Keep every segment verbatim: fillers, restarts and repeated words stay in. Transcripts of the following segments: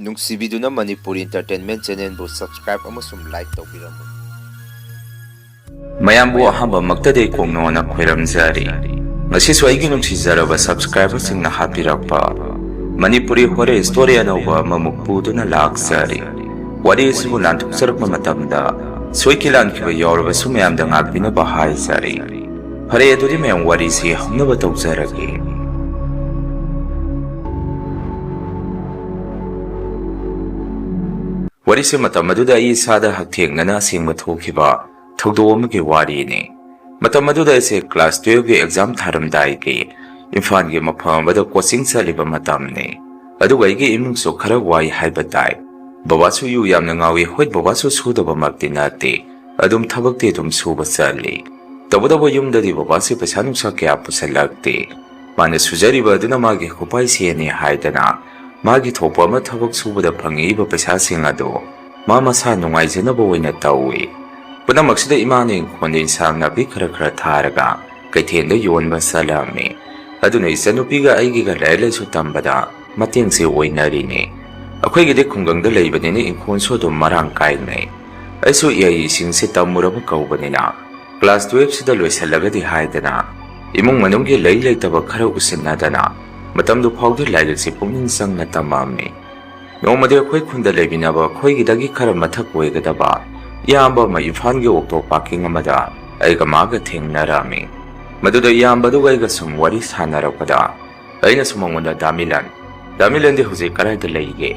ꯅꯨꯡꯁꯤꯕꯤꯗꯨꯅ Manipuri Entertainment Channelꯕꯨ subscribe ꯑꯃꯁꯨꯡ like ꯇꯧꯕꯤꯔꯝꯃꯨ꯫ ꯃꯌꯥꯝꯕꯨ ꯑꯍꯥꯟꯕꯃꯛꯇꯗꯤ ꯀꯣꯡꯅꯣꯅ ꯈꯣꯏꯔꯝꯖꯔꯤ꯫ ꯉꯁꯤꯁꯨ ꯑꯩꯒꯤ ꯅꯨꯡꯁꯤꯖꯔꯕ subscriberꯁꯤꯡꯅ ꯍꯥꯞꯄꯤꯔꯛꯄ ꯃꯅꯤꯄꯨꯔꯤ horror story ꯑꯅꯧꯕ ꯑꯃꯃꯨꯛ ꯄꯨꯗꯨꯅ ꯂꯥꯛꯆꯔꯤ꯫ ꯋꯥꯔꯤ ꯑꯁꯤꯕꯨ ꯂꯥꯟꯊꯣꯛꯆꯔꯛꯄ ꯃꯇꯝꯗ ꯁꯣꯏꯈꯤ ꯂꯥꯟꯈꯤꯕ ꯌꯥꯎꯔꯕꯁꯨ ꯃꯌꯥꯝꯗ ꯉꯥꯛꯄꯤꯅꯕ ꯍꯥꯏꯖꯔꯤ꯫ ꯐꯔꯦ, ꯑꯗꯨꯗꯤ ꯃꯌꯥꯝ ꯋꯥꯔꯤꯁꯤ ꯍꯧꯅꯕ ꯇꯧꯖꯔꯒꯦ꯫ ꯋꯥꯔꯤꯁꯦ ꯃꯇꯝ ꯑꯗꯨꯗ ꯑꯩ ꯏꯁꯥꯗ ꯍꯛꯊꯦꯡꯅꯅ ꯑꯁꯦꯡꯕ ꯊꯣꯛꯈꯤꯕ ꯊꯧꯗꯣꯛ ꯑꯃꯒꯤ ꯋꯥꯔꯤꯅꯤ꯫ ꯃꯇꯝ ꯑꯗꯨꯗ ꯑꯩꯁꯦ class twelveꯀꯤ exam ꯊꯥꯔꯝꯗꯥꯏꯒꯤ ꯏꯝꯐꯥꯜꯒꯤ ꯃꯐꯝ ꯑꯃꯗ coaching ꯆꯠꯂꯤꯕ ꯃꯇꯝꯅꯤ꯫ ꯑꯗꯨꯒ ꯑꯩꯒꯤ ꯏꯃꯨꯡꯁꯨ ꯈꯔ ꯋꯥꯏ ꯍꯥꯏꯕ ꯇꯥꯏ꯫ ꯕꯕꯥꯁꯨ ꯌꯨ ꯌꯥꯝꯅ ꯉꯥꯎꯏ꯫ ꯍꯣꯏ, ꯕꯕꯥꯁꯨ ꯁꯨꯗꯕꯃꯛꯇꯤ ꯅꯠꯇꯦ, ꯑꯗꯨꯝ ꯊꯕꯛꯇꯤ ꯑꯗꯨꯝ ꯁꯨꯕ ꯆꯠꯂꯤ꯫ ꯇꯧꯕꯇꯕꯨ ꯌꯨꯝꯗꯗꯤ ꯕꯕꯥꯁꯤ ꯄꯩꯁꯥ ꯅꯨꯡꯁꯥ ꯀꯌꯥ ꯄꯨꯁꯜꯂꯛꯇꯦ꯫ ꯃꯥꯅ ꯁꯨꯖꯔꯤꯕ ꯑꯗꯨꯅ ꯃꯥꯒꯤ ꯈꯨꯄꯥꯏ ꯁꯦꯟꯅꯤ ꯍꯥꯏꯗꯅ ꯃꯥꯒꯤ ꯊꯣꯛꯄ ꯑꯃ ꯊꯕꯛ ꯁꯨꯕꯗ ꯐꯪꯉꯛꯏꯕ ꯄꯩꯁꯥꯁꯤꯡ ꯑꯗꯨ ꯃꯥ ꯃꯁꯥ ꯅꯨꯡꯉꯥꯏꯖꯅꯕ ꯑꯣꯏꯅ ꯇꯧꯏ꯫ ꯄꯨꯝꯅꯃꯛꯁꯤꯗ ꯏꯃꯥꯅ ꯏꯪꯈꯣꯜꯗ ꯏꯟꯁꯥꯡ ꯅꯥꯄꯤ ꯈꯔ ꯈꯔ ꯊꯥꯔꯒ ꯀꯩꯊꯦꯜꯗ ꯌꯣꯟꯕ ꯆꯠꯂꯝꯃꯤ꯫ ꯑꯗꯨꯅ ꯏꯆꯟꯅꯨꯄꯤꯒ ꯑꯩꯒꯤꯒ ꯂꯥꯏꯔꯤꯛ ꯂꯥꯏꯁꯨ ꯇꯝꯕꯗ ꯃꯇꯦꯡꯁꯦ ꯑꯣꯏꯅꯔꯤꯅꯤ꯫ ꯑꯩꯈꯣꯏꯒꯤꯗꯤ ꯈꯨꯡꯒꯪꯗ ꯂꯩꯕꯅꯤꯅ ꯏꯪꯈꯣꯜꯁꯨ ꯑꯗꯨꯝ ꯃꯔꯥꯡ ꯀꯥꯏꯅꯩ꯫ ꯑꯩꯁꯨ ꯏꯍꯩ ꯏꯁꯤꯡꯁꯦ ꯇꯝꯃꯨꯔꯕ ꯀꯧꯕꯅꯤꯅ class twelveꯁꯤꯗ ꯂꯣꯏꯁꯤꯜꯂꯒꯗꯤ ꯍꯥꯏꯗꯅ ꯏꯃꯨꯡ ꯃꯅꯨꯡꯒꯤ ꯂꯩ ꯂꯩꯇꯕ ꯈꯔ ꯎꯁꯤꯟꯅꯗꯅ ꯃꯇꯝꯗꯨ ꯐꯥꯎꯗꯤ ꯂꯥꯏꯔꯤꯛꯁꯤ ꯄꯨꯛꯅꯤꯡ ꯆꯪꯅ ꯇꯝꯃꯝꯃꯤ꯫ ꯅꯣꯡꯃꯗꯤ ꯑꯩꯈꯣꯏ ꯈꯨꯟꯗ ꯂꯩꯃꯤꯟꯅꯕ ꯑꯩꯈꯣꯏꯒꯤꯗꯒꯤ ꯈꯔ ꯃꯊꯛ ꯑꯣꯏꯒꯗꯕ ꯏꯌꯥꯝꯕ ꯑꯃ ꯏꯝꯐꯥꯜꯒꯤ auto parking ꯑꯃꯗ ꯑꯩꯒ ꯃꯥꯒ ꯊꯦꯡꯅꯔꯝꯃꯤ꯫ ꯃꯗꯨꯗ ꯏꯌꯥꯝꯕꯗꯨꯒ ꯑꯩꯒ ꯁꯨꯝ ꯋꯥꯔꯤ ꯁꯥꯟꯅꯔꯛꯄꯗ ꯑꯩꯅꯁꯨ ꯃꯉꯣꯟꯗ "ꯗꯥ ꯃꯤꯂꯟ, ꯗꯥ ꯃꯤꯂꯟꯗꯤ ꯍꯧꯖꯤꯛ ꯀꯗꯥꯏꯗ ꯂꯩꯒꯦ?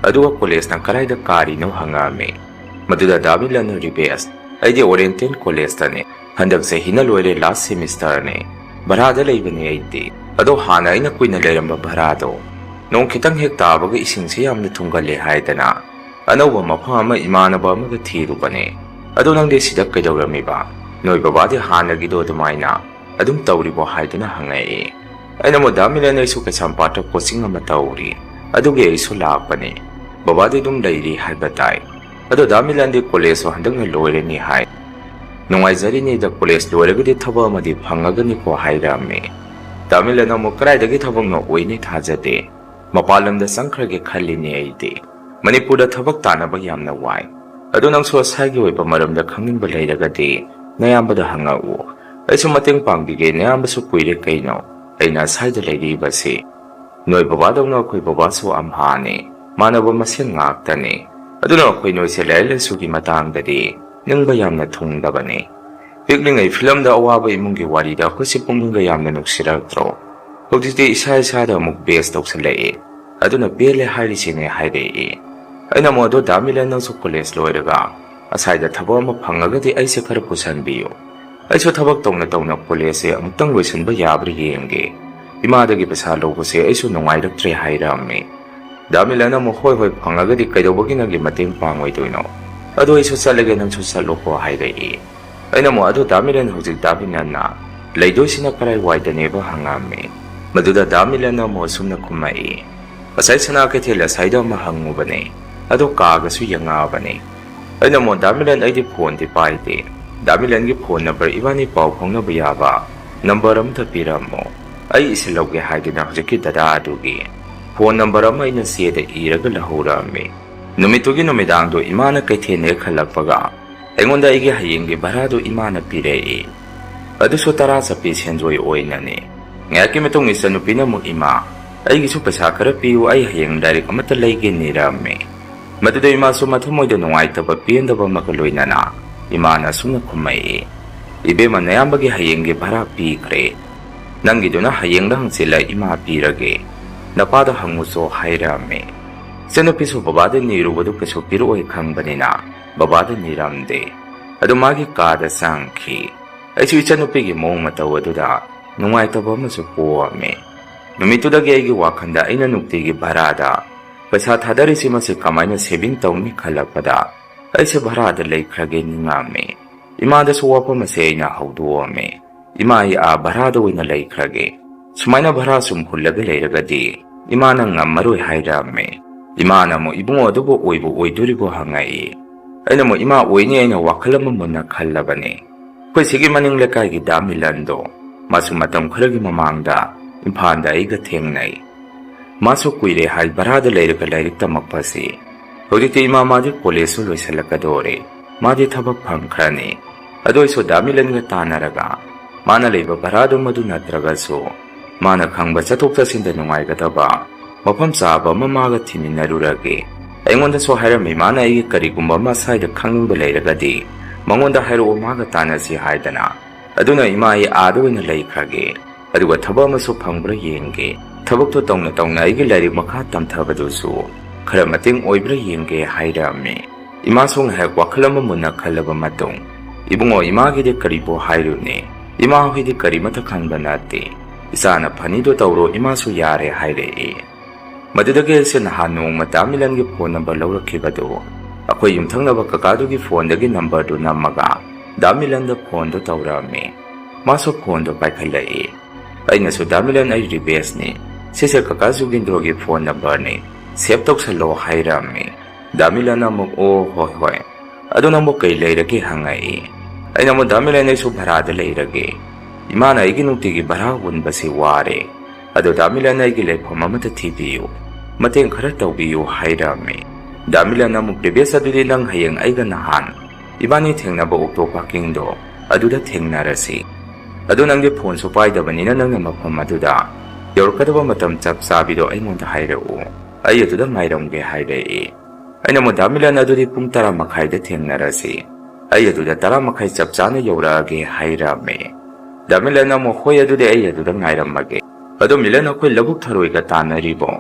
ꯑꯗꯨꯒ ꯀꯣꯂꯦꯖꯅ ꯀꯗꯥꯏꯗ ꯀꯥꯔꯤꯅꯣ?" ꯍꯪꯉꯛꯑꯝꯃꯤ꯫ ꯃꯗꯨꯗ ꯗꯥ ꯃꯤꯂꯟꯅ, "ꯔꯤꯕꯦꯁ, ꯑꯩꯗꯤ ꯑꯣꯔꯤꯌꯦꯟꯇꯦꯜ ꯀꯣꯂꯦꯖꯇꯅꯦ꯫ ꯍꯟꯗꯛ ꯆꯍꯤꯅ ꯂꯣꯏꯔꯦ, last semesterꯅꯦ꯫ ꯚꯔꯥꯗ ꯂꯩꯕꯅꯦ ꯑꯩꯗꯤ꯫ ꯑꯗꯣ ꯍꯥꯟꯅ ꯑꯩꯅ ꯀꯨꯏꯅ ꯂꯩꯔꯝꯕ ꯚꯔꯥꯗꯣ ꯅꯣꯡ ꯈꯤꯇꯪ ꯍꯦꯛ ꯇꯥꯕꯒ ꯏꯁꯤꯡꯁꯦ ꯌꯥꯝꯅ ꯊꯨꯝꯒꯜꯂꯦ ꯍꯥꯏꯗꯅ ꯑꯅꯧꯕ ꯃꯐꯝ ꯑꯃ ꯏꯃꯥꯟꯅꯕ ꯑꯃꯒ ꯊꯤꯔꯨꯕꯅꯦ꯫ ꯑꯗꯣ ꯅꯪꯗꯤ ꯁꯤꯗ ꯀꯩꯗꯧꯔꯝꯃꯤꯕ? ꯅꯣꯏ ꯕꯕꯥꯗꯤ ꯍꯥꯟꯅꯒꯤꯗꯣ ꯑꯗꯨꯃꯥꯏꯅ ꯑꯗꯨꯝ ꯇꯧꯔꯤꯕꯣ?" ꯍꯥꯏꯗꯨꯅ ꯍꯪꯉꯛꯏ꯫ ꯑꯩꯅ ꯑꯃꯨꯛ, "ꯗꯥ ꯃꯤꯂꯟ, ꯑꯩꯁꯨ ꯀꯩꯁꯥꯝꯄꯥꯠꯇ coaching ꯑꯃ ꯇꯧꯔꯤ, ꯑꯗꯨꯒꯤ ꯑꯩꯁꯨ ꯂꯥꯛꯄꯅꯦ꯫ ꯕꯕꯥꯗꯤ ꯑꯗꯨꯝ ꯂꯩꯔꯤ ꯍꯥꯏꯕ ꯇꯥꯏ꯫ ꯑꯗꯣ ꯗꯥ ꯃꯤꯂꯟꯗꯤ ꯀꯣꯂꯦꯖꯁꯨ ꯍꯟꯗꯛꯅ ꯂꯣꯏꯔꯅꯤ ꯍꯥꯏ꯫ ꯅꯨꯡꯉꯥꯏꯖꯔꯤꯅꯤꯗ, ꯀꯣꯂꯦꯖ ꯂꯣꯏꯔꯒꯗꯤ ꯊꯕꯛ ꯑꯃꯗꯤ ꯐꯪꯉꯒꯅꯤꯀꯣ" ꯍꯥꯏꯔꯛꯑꯝꯃꯤ꯫ ꯗꯥ ꯃꯤꯂꯟꯅ ꯑꯃꯨꯛ, "ꯀꯗꯥꯏꯗꯒꯤ ꯊꯕꯛꯅꯣ? ꯑꯣꯏꯅꯤ ꯊꯥꯖꯗꯦ꯫ ꯃꯄꯥꯟ ꯂꯝꯗ ꯆꯪꯈ꯭ꯔꯒꯦ ꯈꯜꯂꯤꯅꯦ ꯑꯩꯗꯤ꯫ ꯃꯅꯤꯄꯨꯔꯗ ꯊꯕꯛ ꯇꯥꯟꯅꯕ ꯌꯥꯝꯅ ꯋꯥꯏ꯫ ꯑꯗꯨ ꯅꯪꯁꯨ ꯑꯁꯥꯏꯒꯤ ꯑꯣꯏꯕ ꯃꯔꯝꯗ ꯈꯪꯅꯤꯡꯕ ꯂꯩꯔꯒꯗꯤ ꯅꯌꯥꯝꯕꯗ ꯍꯪꯉꯛꯎ꯫ ꯑꯩꯁꯨ ꯃꯇꯦꯡ ꯄꯥꯡꯕꯤꯒꯦ, ꯅꯌꯥꯝꯕꯁꯨ ꯀꯨꯏꯔꯦ ꯀꯩꯅꯣ ꯑꯩꯅ ꯑꯁꯥꯏꯗ ꯂꯩꯔꯤꯕꯁꯤ꯫ ꯅꯣꯏ ꯕꯕꯥꯗꯧꯅ ꯑꯩꯈꯣꯏ ꯕꯕꯥꯁꯨ ꯑꯝꯍꯥꯅꯤ, ꯃꯥꯟꯅꯕ ꯃꯁꯦꯟ ꯉꯥꯛꯇꯅꯤ꯫ ꯑꯗꯨꯅ ꯑꯩꯈꯣꯏ ꯅꯣꯏꯁꯦ ꯂꯥꯏꯔꯤꯛ ꯂꯥꯏꯁꯨꯒꯤ ꯃꯇꯥꯡꯗꯗꯤ ꯅꯤꯡꯕ ꯌꯥꯝꯅ ꯊꯨꯡꯗꯕꯅꯤ꯫ ꯄꯤꯛꯂꯤꯉꯩ ꯐꯤꯂꯝꯗ ꯑꯋꯥꯕ ꯏꯃꯨꯡꯒꯤ ꯋꯥꯔꯤꯗ ꯑꯩꯈꯣꯏꯁꯦ ꯄꯨꯛꯅꯤꯡꯒ ꯌꯥꯝꯅ ꯅꯨꯡꯁꯤꯔꯛꯇ꯭ꯔꯣ? ꯍꯧꯖꯤꯛꯇꯤ ꯏꯁꯥ ꯏꯁꯥꯗ ꯑꯃꯨꯛ ꯕꯦꯁ ꯇꯧꯁꯜꯂꯛꯑꯦ꯫ ꯑꯗꯨꯅ ꯄꯦꯜꯂꯦ ꯍꯥꯏꯔꯤꯁꯤꯅꯦ ꯍꯥꯏꯔꯛꯏ꯫ ꯑꯩꯅ ꯑꯃꯨꯛ, "ꯑꯗꯣ ꯗꯥ ꯃꯤꯂꯟ, ꯅꯪꯁꯨ ꯀꯣꯂꯦꯖ ꯂꯣꯏꯔꯒ ꯑꯁꯥꯏꯗ ꯊꯕꯛ ꯑꯃ ꯐꯪꯉꯒꯗꯤ ꯑꯩꯁꯦ ꯈꯔ ꯄꯨꯁꯟꯕꯤꯌꯨ꯫ ꯑꯩꯁꯨ ꯊꯕꯛ ꯇꯧꯅ ꯇꯧꯅ ꯀꯣꯂꯦꯖꯁꯦ ꯑꯃꯨꯛꯇꯪ ꯂꯣꯏꯁꯤꯟꯕ ꯌꯥꯕ꯭ꯔꯥ ꯌꯦꯡꯒꯦ꯫ ꯏꯃꯥꯗꯒꯤ ꯄꯩꯁꯥ ꯂꯧꯕꯁꯦ ꯑꯩꯁꯨ ꯅꯨꯡꯉꯥꯏꯔꯛꯇ꯭ꯔꯦ" ꯍꯥꯏꯔꯛꯑꯝꯃꯤ꯫ ꯗꯥ ꯃꯤꯂꯟ ꯑꯃꯨꯛ, "ꯍꯣꯏ ꯍꯣꯏ, ꯐꯪꯉꯒꯗꯤ ꯀꯩꯗꯧꯕꯒꯤ ꯅꯪꯒꯤ ꯃꯇꯦꯡ ꯄꯥꯡꯉꯣꯏꯗꯣꯏꯅꯣ? ꯑꯗꯣ ꯑꯩꯁꯨ ꯆꯠꯂꯒꯦ, ꯅꯪꯁꯨ ꯆꯠꯂꯣꯀꯣ" ꯍꯥꯏꯔꯛꯏ꯫ ꯑꯩꯅ ꯑꯃꯨꯛ, "ꯑꯗꯣ ꯗꯥ ꯃꯤꯂꯟ, ꯍꯧꯖꯤꯛ ꯗꯥ ꯃꯤꯂꯟꯅ ꯂꯩꯗꯣꯏꯁꯤꯅ ꯀꯔꯥꯏ ꯋꯥꯏꯗꯅꯦꯕ?" ꯍꯪꯉꯛꯑꯝꯃꯤ꯫ ꯃꯗꯨꯗ ꯗꯥ ꯃꯤꯂꯟꯅ ꯑꯃꯨꯛ ꯑꯁꯨꯝꯅ ꯈꯨꯝꯃꯛꯏ, "ꯉꯁꯥꯏ ꯁꯅꯥ ꯀꯩꯊꯦꯜ ꯑꯁꯥꯏꯗ ꯑꯃ ꯍꯪꯉꯨꯕꯅꯦ, ꯑꯗꯣ ꯀꯥꯒꯁꯨ ꯌꯦꯡꯉꯛꯑꯕꯅꯦ"꯫ ꯑꯩꯅ ꯑꯃꯨꯛ, "ꯗꯥ ꯃꯤꯂꯟ, ꯑꯩꯗꯤ ꯐꯣꯟꯗꯤ ꯄꯥꯏꯗꯦ꯫ ꯗꯥ ꯃꯤꯂꯟꯒꯤ ꯐꯣꯟ ꯅꯝꯕꯔ, ꯏꯕꯥꯅꯤ ꯄꯥꯎ ꯐꯥꯎꯅꯕ ꯌꯥꯕ ꯅꯝꯕꯔ ꯑꯝꯇ ꯄꯤꯔꯝꯃꯣ꯫ ꯑꯩ ꯏꯁꯤꯜꯍꯧꯒꯦ ꯍꯥꯏꯗꯨꯅ ꯍꯧꯖꯤꯛꯀꯤ ꯗꯗꯥ ꯑꯗꯨꯒꯤ ꯐꯣꯟ ꯅꯝꯕꯔ ꯑꯃ ꯑꯩꯅ ꯆꯦꯗ ꯏꯔꯒ ꯂꯧꯍꯧꯔꯛꯑꯝꯃꯤ"꯫ ꯅꯨꯃꯤꯠꯇꯨꯒꯤ ꯅꯨꯃꯤꯗꯥꯡꯗꯣ ꯏꯃꯥꯅ ꯀꯩꯊꯦꯜꯗꯒꯤ ꯈꯜꯂꯛꯄꯒ ꯑꯩꯉꯣꯟꯗ ꯑꯩꯒꯤ ꯍꯌꯦꯡꯒꯤ ꯚꯔꯥꯗꯨ ꯏꯃꯥꯅ ꯄꯤꯔꯛꯏ꯫ ꯑꯗꯨꯁꯨ ꯇꯔꯥ ꯆꯞꯄꯤ ꯁꯦꯟꯖꯣꯏ ꯑꯣꯏꯅꯅꯤ꯫ ꯉꯥꯏꯍꯥꯛꯀꯤ ꯃꯇꯨꯡ ꯏꯆꯟꯅꯨꯄꯤꯅ ꯑꯃꯨꯛ, "ꯏꯃꯥ, ꯑꯩꯒꯤꯁꯨ ꯄꯩꯁꯥ ꯈꯔ ꯄꯤꯌꯨ, ꯑꯩ ꯍꯌꯦꯡ ꯂꯥꯏꯔꯤꯛ ꯑꯃꯠꯇ ꯂꯩꯒꯦ" ꯅꯤꯔꯝꯃꯤ꯫ ꯃꯗꯨꯗ ꯏꯃꯥꯁꯨ ꯃꯊꯃꯣꯏꯗ ꯅꯨꯡꯉꯥꯏꯇꯕ ꯄꯦꯟꯗꯕ ꯑꯃꯒ ꯂꯣꯏꯅꯅ ꯏꯃꯥꯅ ꯑꯁꯨꯝꯅ ꯈꯨꯝꯃꯛꯏ, "ꯏꯕꯦꯝꯃ, ꯅꯌꯥꯝꯕꯒꯤ ꯍꯌꯦꯡꯒꯤ ꯚꯔꯥ ꯄꯤꯈ꯭ꯔꯦ꯫ ꯅꯪꯒꯤꯗꯨꯅ ꯍꯌꯦꯡꯂ ꯍꯪꯆꯤꯠꯂ ꯏꯃꯥ ꯄꯤꯔꯒꯦ꯫ ꯅꯄꯥꯗ ꯍꯪꯉꯨꯆꯣ" ꯍꯥꯏꯔꯝꯃꯤ꯫ ꯏꯆꯟꯅꯨꯄꯤꯁꯨ ꯕꯕꯥꯗ ꯅꯤꯔꯨꯕꯗꯨ ꯀꯩꯁꯨ ꯄꯤꯔꯛꯑꯣꯏ ꯈꯪꯕꯅꯤꯅ ꯕꯕꯥꯗ ꯅꯤꯔꯝꯗꯦ꯫ ꯑꯗꯨ ꯃꯥꯒꯤ ꯀꯥꯗ ꯆꯪꯈꯤ꯫ ꯑꯩꯁꯨ ꯏꯆꯟꯅꯨꯄꯤꯒꯤ ꯃꯑꯣꯡ ꯃꯇꯧ ꯑꯗꯨꯗ ꯅꯨꯡꯉꯥꯏꯇꯕ ꯑꯃꯁꯨ ꯄꯣꯛꯑꯝꯃꯤ꯫ ꯅꯨꯃꯤꯠꯇꯨꯗꯒꯤ ꯑꯩꯒꯤ ꯋꯥꯈꯜꯗ ꯑꯩꯅ ꯅꯨꯡꯇꯤꯒꯤ ꯚꯔꯥꯗ ꯄꯩꯁꯥ ꯊꯥꯗꯔꯤꯁꯤ ꯃꯁꯤ ꯀꯃꯥꯏꯅ ꯁꯦꯚꯤꯡ ꯇꯧꯅꯤ ꯈꯜꯂꯛꯄꯗ ꯑꯩꯁꯦ ꯚꯔꯥꯗ ꯂꯩꯈ꯭ꯔꯒꯦ ꯅꯤꯡꯉꯝꯃꯤ꯫ ꯏꯃꯥꯗꯁꯨ ꯋꯥꯐꯝ ꯑꯁꯦ ꯑꯩꯅ ꯍꯧꯗꯣꯛꯑꯝꯃꯤ꯫ "ꯏꯃꯥ, ꯑꯩ ꯑꯥ ꯚꯔꯥꯗ ꯑꯣꯏꯅ ꯂꯩꯈ꯭ꯔꯒꯦ꯫ ꯁꯨꯃꯥꯏꯅ ꯚꯔꯥ ꯁꯨꯝ ꯍꯨꯜꯂꯒ ꯂꯩꯔꯒꯗꯤ ꯏꯃꯥꯅ ꯉꯝꯃꯔꯣꯏ" ꯍꯥꯏꯔꯛꯑꯝꯃꯤ꯫ ꯏꯃꯥꯅ ꯑꯃꯨꯛ, "ꯏꯕꯨꯡꯉꯣ, ꯑꯗꯨꯕꯨ ꯑꯣꯏꯕꯨ ꯑꯣꯏꯗꯣꯔꯤꯕꯣ?" ꯍꯪꯉꯛꯏ꯫ ꯑꯩꯅ ꯑꯃꯨꯛ, "ꯏꯃꯥ, ꯑꯣꯏꯅꯤ, ꯑꯩꯅ ꯋꯥꯈꯜ ꯑꯃ ꯃꯨꯟꯅ ꯈꯜꯂꯕꯅꯤ꯫ ꯑꯩꯈꯣꯏ ꯁꯤꯒꯤ ꯃꯅꯤꯡ ꯂꯩꯀꯥꯏꯒꯤ ꯗꯥ ꯃꯤꯂꯟꯗꯣ, ꯃꯥꯁꯨ ꯃꯇꯝ ꯈꯔꯒꯤ ꯃꯃꯥꯡꯗ ꯏꯝꯐꯥꯜꯗ ꯑꯩꯒ ꯊꯦꯡꯅꯩ꯫ ꯃꯥꯁꯨ ꯀꯨꯏꯔꯦ ꯍꯥꯏ ꯚꯔꯥꯗ ꯂꯩꯔꯒ ꯂꯥꯏꯔꯤꯛ ꯇꯝꯃꯛꯄꯁꯤ꯫ ꯍꯧꯖꯤꯛꯇꯤ ꯏꯃꯥ ꯃꯥꯗꯤ ꯀꯣꯂꯦꯖꯁꯨ ꯂꯣꯏꯁꯤꯜꯂꯛꯀꯗꯣꯔꯦ꯫ ꯃꯥꯗꯤ ꯊꯕꯛ ꯐꯪꯈ꯭ꯔꯅꯤ꯫ ꯑꯗꯨ ꯑꯣꯏꯁꯨ ꯗꯥ ꯃꯤꯂꯟꯒ ꯇꯥꯟꯅꯔꯒ ꯃꯥꯅ ꯂꯩꯕ ꯚꯔꯥꯗꯨ ꯃꯗꯨ ꯅꯠꯇ꯭ꯔꯒꯁꯨ ꯃꯥꯅ ꯈꯪꯕ ꯆꯠꯊꯣꯛ ꯆꯠꯁꯤꯟꯗ ꯅꯨꯡꯉꯥꯏꯒꯗꯕ ꯃꯐꯝ ꯆꯥꯕ ꯑꯃ ꯃꯥꯒ ꯊꯤꯃꯤꯟꯅꯔꯨꯔꯒꯦ꯫ ꯑꯩꯉꯣꯟꯗꯁꯨ ꯍꯥꯏꯔꯝꯃꯤ ꯃꯥꯅ ꯑꯩꯒꯤ ꯀꯔꯤꯒꯨꯝꯕ ꯑꯃ ꯁ꯭ꯋꯥꯏꯗ ꯈꯪꯅꯤꯡꯕ ꯂꯩꯔꯒꯗꯤ ꯃꯉꯣꯟꯗ ꯍꯥꯏꯔꯛꯑꯣ, ꯃꯥꯒ ꯇꯥꯟꯅꯁꯤ ꯍꯥꯏꯗꯅ꯫ ꯑꯗꯨꯅ ꯏꯃꯥ ꯑꯩ ꯑꯥꯗ ꯑꯣꯏꯅ ꯂꯩꯈ꯭ꯔꯒꯦ꯫ ꯑꯗꯨꯒ ꯊꯕꯛ ꯑꯃꯁꯨ ꯐꯪꯕ꯭ꯔꯥ ꯌꯦꯡꯒꯦ꯫ ꯊꯕꯛꯇꯣ ꯇꯧꯅ ꯇꯧꯅ ꯑꯩꯒꯤ ꯂꯥꯏꯔꯤꯛ ꯃꯈꯥ ꯇꯝꯊꯕꯗꯨꯁꯨ ꯈꯔ ꯃꯇꯦꯡ ꯑꯣꯏꯕ꯭ꯔꯥ ꯌꯦꯡꯒꯦ ꯍꯥꯏꯔꯛꯑꯝꯃꯤ꯫ ꯏꯃꯥꯁꯨ ꯉꯥꯏꯍꯥꯛ ꯋꯥꯈꯜ ꯑꯃ ꯃꯨꯟꯅ ꯈꯜꯂꯕ ꯃꯇꯨꯡ, "ꯏꯕꯨꯡꯉꯣ, ꯏꯃꯥꯒꯤꯗꯤ ꯀꯔꯤꯕꯨ ꯍꯥꯏꯔꯨꯅꯤ? ꯏꯃꯥ ꯍꯣꯏꯗꯤ ꯀꯔꯤꯃꯠꯇ ꯈꯟꯕ ꯅꯠꯇꯦ꯫ ꯏꯆꯥꯅ ꯐꯅꯤꯗꯣ ꯇꯧꯔꯣ, ꯏꯃꯥꯁꯨ ꯌꯥꯔꯦ" ꯍꯥꯏꯔꯛꯏ꯫ ꯃꯗꯨꯗꯒꯤ ꯑꯩꯁꯦ ꯅꯍꯥꯟ ꯅꯣꯡꯃ ꯗꯥ ꯃꯤꯂꯟꯒꯤ ꯐꯣꯟ ꯅꯝꯕꯔ ꯂꯧꯔꯛꯈꯤꯕꯗꯨ ꯑꯩꯈꯣꯏ ꯌꯨꯝꯊꯪꯅꯕ ꯀꯀꯥꯗꯨꯒꯤ ꯐꯣꯟꯗꯒꯤ ꯅꯝꯕꯔꯗꯨ ꯅꯝꯃꯒ ꯗꯥ ꯃꯤꯂꯟꯗ ꯐꯣꯟꯗꯨ ꯇꯧꯔꯛꯑꯝꯃꯤ꯫ ꯃꯥꯁꯨ ꯐꯣꯟꯗꯨ ꯄꯥꯏꯈꯠꯂꯛꯏ꯫ ꯑꯩꯅꯁꯨ, "ꯗꯥ ꯃꯤꯂꯟ, ꯑꯩ ꯔꯤꯕꯦꯁꯅꯤ꯫ ꯁꯤꯁꯦ ꯀꯀꯥ ꯖꯨꯒꯤꯟꯗ꯭ꯔꯣꯒꯤ ꯐꯣꯟ ꯅꯝꯕꯔꯅꯤ, ꯁꯦꯚ ꯇꯧꯁꯜꯂꯣ" ꯍꯥꯏꯔꯛꯑꯝꯃꯤ꯫ ꯗꯥ ꯃꯤꯂꯟꯅ ꯑꯃꯨꯛ, "ꯑꯣ, ꯍꯣꯏ, ꯍꯣꯏ꯫ ꯑꯗꯣ ꯅꯪꯕꯨ ꯀꯩ ꯂꯩꯔꯒꯦ?" ꯍꯪꯉꯛꯏ꯫ ꯑꯩꯅ ꯑꯃꯨꯛ, "ꯗꯥ ꯃꯤꯂꯟ, ꯑꯩꯁꯨ ꯚꯔꯥꯗ ꯂꯩꯔꯒꯦ꯫ ꯏꯃꯥꯅ ꯑꯩꯒꯤ ꯅꯨꯡꯇꯤꯒꯤ ꯚꯔꯥ ꯍꯨꯟꯕꯁꯤ ꯋꯥꯔꯦ꯫ ꯑꯗꯣ ꯗꯥ ꯃꯤꯂꯟ, ꯑꯩꯒꯤ ꯂꯩꯐꯝ ꯑꯃꯇ ꯊꯤꯕꯤꯌꯨ, ꯃꯇꯦꯡ ꯈꯔ ꯇꯧꯕꯤꯌꯨ" ꯍꯥꯏꯔꯛꯑꯝꯃꯤ꯫ ꯗꯥ ꯃꯤꯂꯟꯅ ꯑꯃꯨꯛ, "ꯔꯤꯕꯦꯁ, ꯑꯗꯨꯗꯤ ꯅꯪ ꯍꯌꯦꯡ ꯑꯩꯒ ꯅꯍꯥꯟ ꯏꯕꯥꯅꯤ ꯊꯦꯡꯅꯕ ꯑꯣꯛꯇꯣ ꯄꯥꯔꯀꯤꯡꯗꯣ ꯑꯗꯨꯗ ꯊꯦꯡꯅꯔꯁꯤ꯫ ꯑꯗꯣ ꯅꯪꯗꯤ ꯐꯣꯟꯁꯨ ꯄꯥꯏꯗꯕꯅꯤꯅ ꯅꯪꯅ ꯃꯐꯝ ꯑꯗꯨꯗ ꯌꯧꯔꯛꯀꯗꯕ ꯃꯇꯝ ꯆꯞ ꯆꯥꯕꯤꯗꯣ ꯑꯩꯉꯣꯟꯗ ꯍꯥꯏꯔꯛꯎ꯫ ꯑꯩ ꯑꯗꯨꯗ ꯉꯥꯏꯔꯝꯒꯦ" ꯍꯥꯏꯔꯛꯏ꯫ ꯑꯩꯅ ꯑꯃꯨꯛ, "ꯗꯥ ꯃꯤꯂꯟ, ꯑꯗꯨꯗꯤ ꯄꯨꯡ ꯇꯔꯥ ꯃꯈꯥꯏꯗ ꯊꯦꯡꯅꯔꯁꯤ꯫ ꯑꯩ ꯑꯗꯨꯗ ꯇꯔꯥ ꯃꯈꯥꯏ ꯆꯞ ꯆꯥꯅ ꯌꯧꯔꯛꯑꯒꯦ" ꯍꯥꯏꯔꯛꯑꯝꯃꯤ꯫ ꯗꯥ ꯃꯤꯂꯟꯅ ꯑꯃꯨꯛ, "ꯍꯣꯏ, ꯑꯗꯨꯗꯤ ꯑꯩ ꯑꯗꯨꯗ ꯉꯥꯏꯔꯝꯃꯒꯦ꯫ ꯑꯗꯣ ꯃꯤꯂꯟ, ꯑꯩꯈꯣꯏ ꯂꯧꯕꯨꯛ ꯊꯔꯣꯏꯒ ꯇꯥꯟꯅꯔꯤꯕꯣ?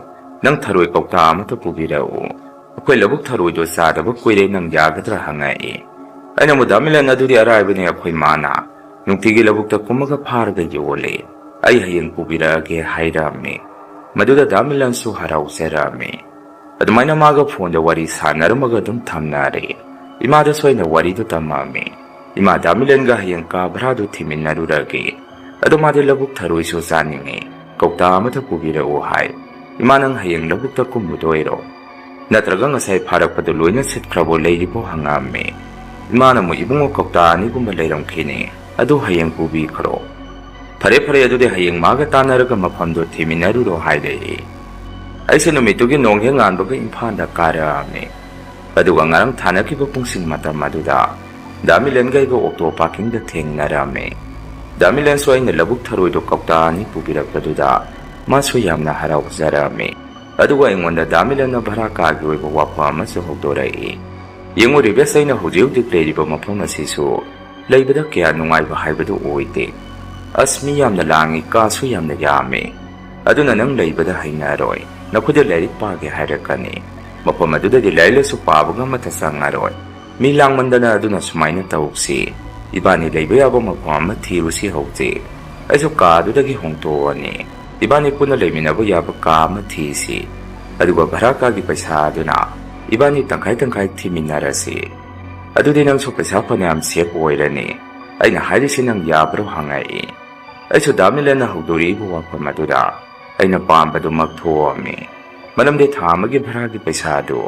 ꯅꯪ ꯊꯔꯣꯏ ꯀꯧꯇꯥ ꯑꯃꯇ ꯄꯨꯕꯤꯔꯛꯎ꯫ ꯑꯩꯈꯣꯏ ꯂꯧꯕꯨꯛ ꯊꯔꯣꯏꯗꯣ ꯆꯥꯗꯕ ꯀꯨꯏꯔꯦ, ꯅꯪ ꯌꯥꯒꯗ꯭ꯔꯥ?" ꯍꯪꯉꯛꯏ꯫ ꯑꯩꯅ ꯑꯃꯨꯛ, "ꯗꯥ ꯃꯤꯂꯟ, ꯑꯗꯨꯗꯤ ꯑꯔꯥꯏꯕꯅꯦ, ꯑꯩꯈꯣꯏ ꯃꯥꯅ ꯅꯨꯡꯇꯤꯒꯤ ꯂꯧꯕꯨꯛꯇ ꯀꯨꯝꯃꯒ ꯐꯥꯔꯒ ꯌꯣꯜꯂꯦ꯫ ꯑꯩ ꯍꯌꯦꯡ ꯄꯨꯕꯤꯔꯛꯑꯒꯦ" ꯍꯥꯏꯔꯛꯑꯝꯃꯤ꯫ ꯃꯗꯨꯗ ꯗꯥ ꯃꯤꯂꯟꯁꯨ ꯍꯔꯥꯎꯖꯔꯛꯑꯝꯃꯤ꯫ ꯑꯗꯨꯃꯥꯏꯅ ꯃꯥꯒ ꯐꯣꯟꯗ ꯋꯥꯔꯤ ꯁꯥꯟꯅꯔꯝꯃꯒ ꯑꯗꯨꯝ ꯊꯝꯅꯔꯦ꯫ ꯏꯃꯥꯗꯁꯨ ꯑꯩꯅ ꯋꯥꯔꯤꯗꯨ ꯇꯝꯃꯛꯑꯝꯃꯤ꯫ "ꯏꯃꯥ, ꯗꯥ ꯃꯤꯂꯟꯒ ꯍꯌꯦꯡ ꯀꯥ ꯚꯔꯥꯗꯨ ꯊꯤꯃꯤꯟꯅꯔꯨꯔꯒꯦ꯫ ꯑꯗꯣ ꯃꯥꯗꯤ ꯂꯧꯕꯨꯛ ꯊꯔꯣꯏꯁꯨ ꯆꯥꯅꯤꯡꯉꯤ꯫ ꯀꯧꯇꯥ ꯑꯃꯇ ꯄꯨꯕꯤꯔꯛꯎ" ꯍꯥꯏ꯫ "ꯏꯃꯥ, ꯅꯪ ꯍꯌꯦꯡ ꯂꯧꯕꯨꯛꯇ ꯀꯨꯝꯃꯨꯗꯣꯏꯔꯣ? ꯅꯠꯇ꯭ꯔꯒ ꯉꯁꯥꯏ ꯐꯥꯔꯛꯄꯗꯣ ꯂꯣꯏꯅ ꯁꯤꯠꯈ꯭ꯔꯕꯣ, ꯂꯩꯔꯤꯕꯣ?" ꯍꯪꯉꯛꯑꯝꯃꯤ꯫ ꯏꯃꯥꯅ ꯑꯃꯨꯛ, "ꯏꯕꯨꯡꯉꯣ, ꯀꯧꯇꯥ ꯑꯅꯤꯒꯨꯝꯕ ꯂꯩꯔꯝꯈꯤꯅꯤ꯫ ꯑꯗꯨ ꯍꯌꯦꯡ ꯄꯨꯕꯤꯈ꯭ꯔꯣ꯫ ꯐꯔꯦ, ꯐꯔꯦ, ꯑꯗꯨꯗꯤ ꯍꯌꯦꯡ ꯃꯥꯒ ꯇꯥꯟꯅꯔꯒ ꯃꯐꯝꯗꯣ ꯊꯤꯃꯤꯟꯅꯔꯨꯔꯣ" ꯍꯥꯏꯔꯛꯏ꯫ ꯑꯩꯁꯨ ꯅꯨꯃꯤꯠꯇꯨꯒꯤ ꯅꯣꯡ ꯍꯦꯛ ꯉꯥꯟꯕꯒ ꯏꯝꯐꯥꯜꯗ ꯀꯥꯔꯛꯑꯝꯃꯤ꯫ ꯑꯗꯨꯒ ꯉꯔꯥꯡ ꯊꯥꯅꯈꯤꯕ ꯄꯨꯡꯁꯤꯡ ꯃꯇꯝ ꯑꯗꯨꯗ ꯗꯥ ꯃꯤꯂꯟꯒ ꯑꯩꯒ ꯑꯣꯛꯇꯣ ꯄꯥꯔꯀꯤꯡꯗ ꯊꯦꯡꯅꯔꯝꯃꯤ꯫ ꯗꯥ ꯃꯤꯂꯟꯁꯨ ꯑꯩꯅ ꯂꯧꯕꯨꯛ ꯊꯔꯣꯏꯗꯣ ꯀꯧꯇꯥ ꯑꯅꯤ ꯄꯨꯕꯤꯔꯛꯄꯗꯨꯗ ꯃꯥꯁꯨ ꯌꯥꯝꯅ ꯍꯔꯥꯎꯖꯔꯝꯃꯤ꯫ ꯑꯗꯨꯒ ꯑꯩꯉꯣꯟꯗ ꯗꯥ ꯃꯤꯂꯟꯅ ꯚꯔꯥ ꯀꯥꯒꯤ ꯑꯣꯏꯕ ꯋꯥꯐꯝ ꯑꯃꯁꯨ ꯍꯧꯗꯣꯔꯛꯏ꯫ "ꯌꯦꯡꯉꯨ ꯔꯤꯕꯦꯁ, ꯑꯩꯅ ꯍꯧꯖꯤꯛ ꯍꯧꯖꯤꯛ ꯂꯩꯔꯤꯕ ꯃꯐꯝ ꯑꯁꯤꯁꯨ ꯂꯩꯕꯗ ꯀꯌꯥ ꯅꯨꯡꯉꯥꯏꯕ ꯍꯥꯏꯕꯗꯨ ꯑꯣꯏꯗꯦ꯫ ꯑꯁ, ꯃꯤ ꯌꯥꯝꯅ ꯂꯥꯡꯏ, ꯀꯥꯁꯨ ꯌꯥꯝꯅ ꯌꯥꯝꯃꯤ꯫ ꯑꯗꯨꯅ ꯅꯪ ꯂꯩꯕꯗ ꯍꯩꯅꯔꯣꯏ꯫ ꯅꯈꯣꯏꯗ ꯂꯥꯏꯔꯤꯛ ꯄꯥꯒꯦ ꯍꯥꯏꯔꯛꯀꯅꯤ꯫ ꯃꯐꯝ ꯑꯗꯨꯗꯗꯤ ꯂꯥꯏꯔꯤꯛ ꯂꯥꯏꯁꯨ ꯄꯥꯕꯒ ꯑꯃꯠꯇ ꯆꯪꯉꯔꯣꯏ꯫ ꯃꯤ ꯂꯥꯡꯃꯟꯗꯅ꯫ ꯑꯗꯨꯅ ꯁꯨꯃꯥꯏꯅ ꯇꯧꯁꯤ, ꯏꯕꯥꯅꯤ ꯂꯩꯕ ꯌꯥꯕ ꯃꯐꯝ ꯑꯃ ꯊꯤꯔꯨꯁꯤ ꯍꯧꯖꯤꯛ꯫ ꯑꯩꯁꯨ ꯀꯥ ꯑꯗꯨꯗꯒꯤ ꯍꯣꯡꯗꯣꯛꯑꯅꯤ꯫ ꯏꯕꯥꯅꯤ ꯄꯨꯟꯅ ꯂꯩꯃꯤꯟꯅꯕ ꯌꯥꯕ ꯀꯥ ꯑꯃ ꯊꯤꯁꯤ꯫ ꯑꯗꯨꯒ ꯚꯔꯥ ꯀꯥꯒꯤ ꯄꯩꯁꯥ ꯑꯗꯨꯅ ꯏꯕꯥꯅꯤ ꯇꯪꯈꯥꯏ ꯇꯪꯈꯥꯏ ꯊꯤꯃꯤꯟꯅꯔꯁꯤ꯫ ꯑꯗꯨꯗꯤ ꯅꯪꯁꯨ ꯄꯩꯁꯥ ꯐꯅꯌꯥꯝ ꯁꯦꯚ ꯑꯣꯏꯔꯅꯤ꯫ ꯑꯩꯅ ꯍꯥꯏꯔꯤꯁꯤ ꯅꯪ ꯌꯥꯕ꯭ꯔꯣ?" ꯍꯪꯉꯛꯏ꯫ ꯑꯩꯁꯨ ꯗꯥ ꯃꯤꯂꯟꯅ ꯍꯧꯗꯣꯔꯛꯏꯕ ꯋꯥꯐꯝ ꯑꯗꯨꯗ ꯑꯩꯅ ꯄꯥꯝꯕꯗꯨꯃꯛ ꯊꯣꯛꯑꯝꯃꯤ꯫ ꯃꯔꯝꯗꯤ ꯊꯥ ꯑꯃꯒꯤ ꯚꯔꯥꯒꯤ ꯄꯩꯁꯥ ꯑꯗꯨ